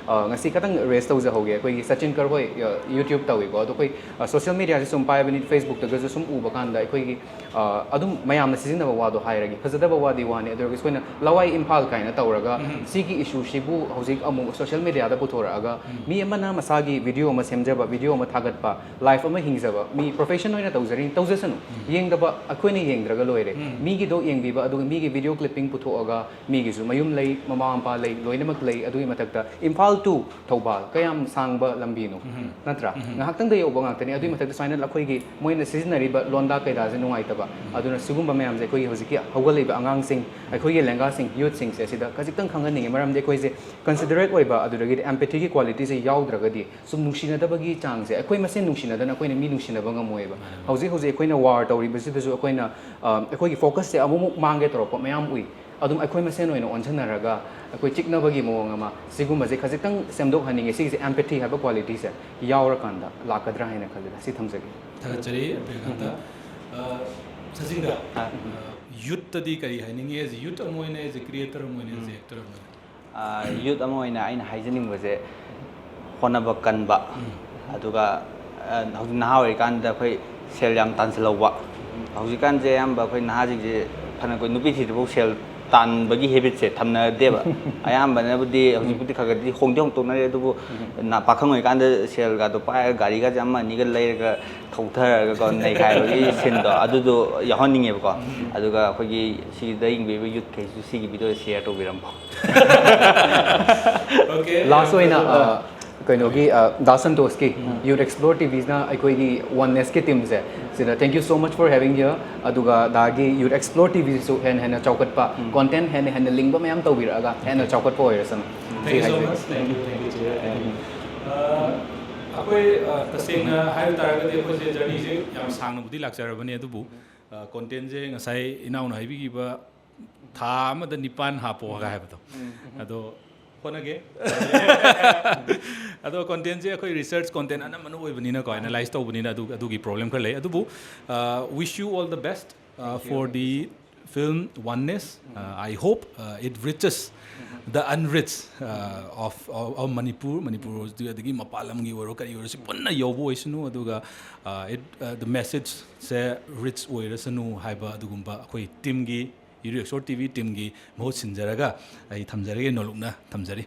ꯉꯁꯤ ꯈꯇꯪ ꯔꯦꯁ ꯇꯧꯖꯍꯧꯒꯦ, ꯑꯩꯈꯣꯏꯒꯤ ꯁꯆꯤꯟ ꯀꯔ ꯍꯣꯏ ꯌꯨꯇ꯭ꯌꯨꯕ ꯇꯧꯏꯀꯣ, ꯑꯗꯣ ꯑꯩꯈꯣꯏ ꯁꯣꯁꯤꯌꯦꯜ ꯃꯦꯗꯤꯌꯥꯁꯦ ꯁꯨꯝ ꯄꯥꯏꯕꯅꯤ, ꯐꯦꯁꯕꯨꯛꯇꯒꯁꯨ ꯁꯨꯝ ꯎꯕ ꯀꯥꯟꯗ ꯑꯩꯈꯣꯏꯒꯤ ꯑꯗꯨꯝ ꯃꯌꯥꯝꯅ ꯁꯤꯖꯤꯟꯅꯕ ꯋꯥꯗꯣ ꯍꯥꯏꯔꯒꯦ, ꯐꯖꯗꯕ ꯋꯥꯗꯤ ꯋꯥꯅꯤ, ꯑꯗꯨ ꯑꯣꯏꯔꯒꯁꯨ ꯑꯩꯈꯣꯏꯅ ꯂꯋꯥꯏ ꯏꯝꯐꯥꯜ ꯀꯥꯏꯅ ꯇꯧꯔꯒ ꯁꯤꯒꯤ ꯏꯁꯨꯁꯤꯕꯨ ꯍꯧꯖꯤꯛ ꯑꯃꯨꯛ ꯁꯣꯁꯤꯌꯦꯜ ꯃꯦꯗꯤꯌꯥꯗ ꯄꯨꯊꯣꯔꯛꯑꯒ ꯃꯤ ꯑꯃꯅ ꯃꯁꯥꯒꯤ ꯚꯤꯗꯤꯑꯣ ꯑꯃ ꯁꯦꯝꯖꯕ, ꯚꯤꯗꯤꯑꯣ ꯑꯃ ꯊꯥꯒꯠꯄ, ꯂꯥꯏꯐ ꯑꯃ ꯍꯤꯡꯖꯕ, ꯃꯤ ꯄ꯭ꯔꯣꯐꯦꯁꯟ ꯑꯣꯏꯅ ꯇꯧꯖꯔꯤꯅꯤ, ꯇꯧꯖꯁꯅꯨ, ꯌꯦꯡꯗꯕ ꯑꯩꯈꯣꯏꯅ ꯌꯦꯡꯗ꯭ꯔꯒ ꯂꯣꯏꯔꯦ꯫ ꯃꯤꯒꯤꯗꯣ ꯌꯦꯡꯕꯤꯕ, ꯑꯗꯨꯒ ꯃꯤꯒꯤ ꯚꯤꯗꯤꯑꯣ ꯀ꯭ꯂꯤꯞꯄꯤꯡ ꯄꯨꯊꯣꯛꯑꯒ ꯃꯤꯒꯤꯁꯨ ꯃꯌꯨꯝ ꯂꯩ, ꯃꯃꯥ ꯃꯄꯥ ꯂꯩ, ꯂꯣꯏꯅꯃꯛ ꯂꯩ꯫ ꯑꯗꯨꯒꯤ ꯃꯊꯛꯇ ꯏꯝꯐꯥꯜ to ꯊꯧꯕꯥꯜ ꯀꯌꯥꯝ ꯁꯥꯡꯕ ꯂꯝꯕꯤꯅꯣ, ꯅꯠꯇ꯭ꯔꯥ? ꯉꯥꯏꯍꯥꯛꯇꯪꯗ ꯌꯧꯕ ꯉꯥꯛꯇꯅꯤ꯫ ꯑꯗꯨꯒꯤ ꯃꯊꯛꯇ ꯁꯨꯃꯥꯏꯅ ꯑꯩꯈꯣꯏꯒꯤ ꯃꯣꯏꯅ ꯁꯤꯖꯤꯟꯅꯔꯤꯕ ꯂꯣꯟꯗꯥ ꯀꯩꯗꯥꯁꯦ ꯅꯨꯡꯉꯥꯏꯇꯕ꯫ ꯑꯗꯨꯅ ꯁꯤꯒꯨꯝꯕ ꯃꯌꯥꯝꯁꯦ ꯑꯩꯈꯣꯏꯒꯤ ꯍꯧꯖꯤꯛꯀꯤ ꯍꯧꯒꯠꯂꯛꯏꯕ ꯑꯉꯥꯡꯁꯤꯡ, ꯑꯩꯈꯣꯏꯒꯤ ꯂꯦꯡꯒꯥꯁꯤꯡ, ꯌꯨꯠꯁꯤꯡꯁꯦ ꯁꯤꯗ ꯈꯖꯤꯛꯇꯪ ꯈꯪꯍꯟꯅꯤꯡꯉꯤ꯫ ꯃꯔꯝꯗꯤ ꯑꯩꯈꯣꯏꯁꯦ ꯀꯟꯁꯤꯗꯔꯦꯠ ꯑꯣꯏꯕ, ꯑꯗꯨꯗꯒꯤꯗꯤ ꯑꯦꯝꯄꯦꯊꯤꯒꯤ ꯀ꯭ꯋꯥꯂꯤꯇꯤꯁꯦ ꯌꯥꯎꯗ꯭ꯔꯒꯗꯤ ꯁꯨꯝ ꯅꯨꯡꯁꯤꯅꯗꯕꯒꯤ ꯆꯥꯡꯁꯦ, ꯑꯩꯈꯣꯏ ꯃꯁꯦꯟ ꯅꯨꯡꯁꯤꯅꯗꯅ ꯑꯩꯈꯣꯏꯅ ꯃꯤ ꯅꯨꯡꯁꯤꯅꯕ ꯉꯝꯃꯣꯏꯕ꯫ ꯍꯧꯖꯤꯛ ꯍꯧꯖꯤꯛ ꯑꯩꯈꯣꯏꯅ ꯋꯥꯔ ꯇꯧꯔꯤꯕꯁꯤꯗꯁꯨ ꯑꯩꯈꯣꯏꯅ, ꯑ, ꯑꯩꯈꯣꯏꯒꯤ ꯐꯣꯀꯁꯁꯦ ꯑꯃꯨꯛꯃꯨꯛ ꯃꯥꯡꯒꯦ ꯇꯧꯔꯛꯄ ꯃꯌꯥꯝ ꯎꯏ꯫ ꯑꯗꯨꯝ ꯑꯩꯈꯣꯏ ꯃꯁꯦꯟ ꯑꯣꯏꯅ ꯑꯣꯟꯁꯤꯟꯅꯔꯒ ꯑꯩꯈꯣꯏ ꯆꯤꯛꯅꯕꯒꯤ ꯃꯑꯣꯡ ꯑꯃ, ꯁꯤꯒꯨꯝꯕꯁꯦ ꯈꯖꯤꯛꯇꯪ ꯁꯦꯝꯗꯣꯛꯍꯟꯅꯤꯡꯉꯦ꯫ ꯁꯤꯒꯤꯁꯦ ꯑꯦꯝꯄꯦꯊꯤ ꯍꯥꯏꯕ ꯀ꯭ꯋꯥꯂꯤꯇꯤꯁꯦ ꯌꯥꯎꯔꯀꯥꯟꯗ ꯂꯥꯛꯀꯗ꯭ꯔꯥ ꯍꯥꯏꯅ ꯈꯜꯂꯤꯗ꯫ ꯁꯤ ꯊꯝꯖꯒꯦ꯫ ꯊꯥꯒꯠꯆꯔꯤ, ꯄ꯭ꯔꯤꯌꯥꯀꯥꯟꯇ꯫ ꯑ, ꯁꯆꯤꯟꯗ, ꯑ, ꯌꯨꯠꯇꯗꯤ ꯀꯔꯤ ꯍꯥꯏꯅꯤꯡꯉꯤ? ꯑꯦꯖ ꯌꯨꯠ ꯑꯃ ꯑꯣꯏꯅ, ꯑꯦꯖ ꯑꯦ ꯀ꯭ꯔꯤꯌꯦꯇꯔ ꯑꯃ ꯑꯣꯏꯅ, ꯑꯦꯖ ꯑꯦ ꯑꯦꯛꯇꯔ ꯑꯃ ꯑꯣꯏꯅ꯫ ꯑ, ꯌꯨꯠ ꯑꯃ ꯑꯣꯏꯅ ꯑꯩꯅ ꯍꯥꯏꯖꯅꯤꯡꯕꯁꯦ ꯍꯣꯠꯅꯕ ꯀꯟꯕ, ꯑꯗꯨꯒ, ꯑ, ꯍꯧꯖꯤꯛ ꯅꯍꯥ ꯑꯣꯏꯔꯤꯀꯥꯟꯗ ꯑꯩꯈꯣꯏ ꯁꯦꯜ ꯌꯥꯝ ꯇꯥꯟꯁꯤꯜꯍꯧꯕ, ꯍꯧꯖꯤꯛꯀꯥꯟꯁꯦ ꯑꯌꯥꯝꯕ ꯑꯩꯈꯣꯏ ꯅꯍꯥꯁꯤꯡꯁꯦ ꯐꯅ ꯑꯩꯈꯣꯏ ꯅꯨꯄꯤ ꯊꯤꯗ꯭ꯔꯤꯐꯥꯎ ꯁꯦꯜ ꯇꯥꯟꯕꯒꯤ ꯍꯦꯕꯤꯠꯁꯦ ꯊꯝꯅꯗꯦꯕ꯫ ꯑꯌꯥꯝꯕꯅꯕꯨꯗꯤ ꯍꯧꯖꯤꯛꯄꯨꯗꯤ ꯈꯔ ꯈꯔꯗꯤ ꯍꯣꯡꯗꯤ ꯍꯣꯡꯗꯣꯛꯅꯔꯦ, ꯑꯗꯨꯕꯨ ꯅ-, ꯄꯥꯈꯪ ꯑꯣꯏꯔꯤꯀꯥꯟꯗ ꯁꯦꯜꯒꯗꯣ ꯄꯥꯏꯔꯒ ꯒꯥꯔꯤꯒꯁꯦ ꯑꯃ ꯑꯅꯤꯒ ꯂꯩꯔꯒ ꯊꯧꯊꯔꯒꯀꯣ ꯅꯩꯈꯥꯏꯕꯒꯤ ꯁꯤꯟꯗꯣ ꯑꯗꯨꯗꯣ ꯌꯥꯎꯍꯟꯅꯤꯡꯉꯦꯕꯀꯣ꯫ ꯑꯗꯨꯒ ꯑꯩꯈꯣꯏꯒꯤ ꯁꯤꯗ ꯌꯦꯡꯕꯤꯕ ꯌꯨꯠꯈꯩꯁꯨ ꯁꯤꯒꯤ ꯚꯤꯗꯤꯑꯣ ꯁꯤꯌꯔ ꯇꯧꯕꯤꯔꯝꯃꯣ꯫ ꯂꯥꯁ ꯑꯣꯏꯅ ꯑ, ꯀꯩꯅꯣꯒꯤ ꯑ, ꯗꯥ ꯁꯟꯇꯣꯁꯀꯤ ꯌꯨꯠ ꯑꯦꯛꯁꯄ꯭ꯂꯣꯔ ꯇꯤꯚꯤꯁꯅ ꯑꯩꯈꯣꯏꯒꯤ ꯋꯟꯅꯦꯁꯀꯤ ꯇꯤꯝꯁꯦ ꯁꯤꯗ thank you so much for having here, ꯑꯗꯨꯒ ꯗꯥꯒꯤ ꯌꯨꯠ ꯑꯦꯛꯁꯄ꯭ꯂꯣꯔ ꯇꯤꯚꯤꯁꯤꯁꯨ ꯍꯦꯟꯅ ꯍꯦꯟꯅ ꯆꯥꯎꯈꯠꯄ, ꯀꯣꯟꯇꯦꯟ ꯍꯦꯟꯅ ꯍꯦꯟꯅ ꯂꯤꯡꯕ ꯃꯌꯥꯝ ꯇꯧꯕꯤꯔꯛꯑꯒ ꯍꯦꯟꯅ ꯆꯥꯎꯈꯠꯄ ꯑꯣꯏꯔꯁꯅꯨ꯫ Thank you so much. Thank you, thank you, Chair. And, uh, ꯑꯩꯈꯣꯏ, uh, ꯇꯁꯦꯡꯅ ꯍꯥꯏꯕ ꯇꯥꯔꯒꯗꯤ ꯑꯩꯈꯣꯏꯁꯦ ꯖꯔꯅꯤꯁꯦ ꯌꯥꯝ ꯁꯥꯡꯅꯕꯨꯗꯤ ꯂꯥꯛꯆꯔꯕꯅꯤ, ꯑꯗꯨꯕꯨ ꯀꯣꯟꯇꯦꯟꯁꯦ ꯉꯁꯥꯏ ꯏꯅꯥꯎꯅ ꯍꯥꯏꯕꯤꯈꯤꯕ ꯊꯥ ꯑꯃꯗ ꯅꯤꯄꯥꯟ ꯍꯥꯞꯄꯣꯒ ꯍꯥꯏꯕꯗꯣ, ꯑꯗꯣ ꯍꯣꯠꯅꯒꯦ꯫ ꯑꯗꯣ ꯀꯣꯟꯇꯦꯟꯁꯦ ꯑꯩꯈꯣꯏ ꯔꯤꯁꯔꯆ ꯀꯣꯟꯇꯦꯟ ꯑꯅꯝꯕꯅ ꯑꯣꯏꯕꯅꯤꯅꯀꯣ, ꯑꯦꯅꯥꯂꯥꯏꯁ ꯇꯧꯕꯅꯤꯅ ꯑꯗꯨ, ꯑꯗꯨꯒꯤ ꯄ꯭ꯔꯣꯕ꯭ꯂꯦꯝ ꯈꯔ ꯂꯩ꯫ ꯑꯗꯨꯕꯨ, wish you all the best for the film Oneness. I hope it reaches the unreached of, of, of Manipur, Manipur ꯑꯗꯒꯤ ꯃꯄꯥꯟ ꯂꯝꯒꯤ ꯑꯣꯏꯔꯣ ꯀꯔꯤ ꯑꯣꯏꯔꯣ ꯁꯤ ꯄꯨꯟꯅ ꯌꯧꯕ ꯑꯣꯏꯁꯅꯨ, ꯑꯗꯨꯒ it, the message ꯁꯦ ꯔꯤꯆ ꯑꯣꯏꯔꯁꯅꯨ ꯍꯥꯏꯕ ꯑꯗꯨꯒꯨꯝꯕ ꯑꯩꯈꯣꯏ ꯇꯤꯝꯒꯤ, ꯌꯨꯠ ꯑꯦꯛꯁꯄ꯭ꯂꯣꯔ ꯇꯤꯚꯤ ꯇꯤꯝꯒꯤ ꯃꯍꯨꯠ ꯁꯤꯟꯖꯔꯒ ꯑꯩ ꯊꯝꯖꯔꯒꯦ, ꯅꯣꯂꯨꯛꯅ ꯊꯝꯖꯔꯤ꯫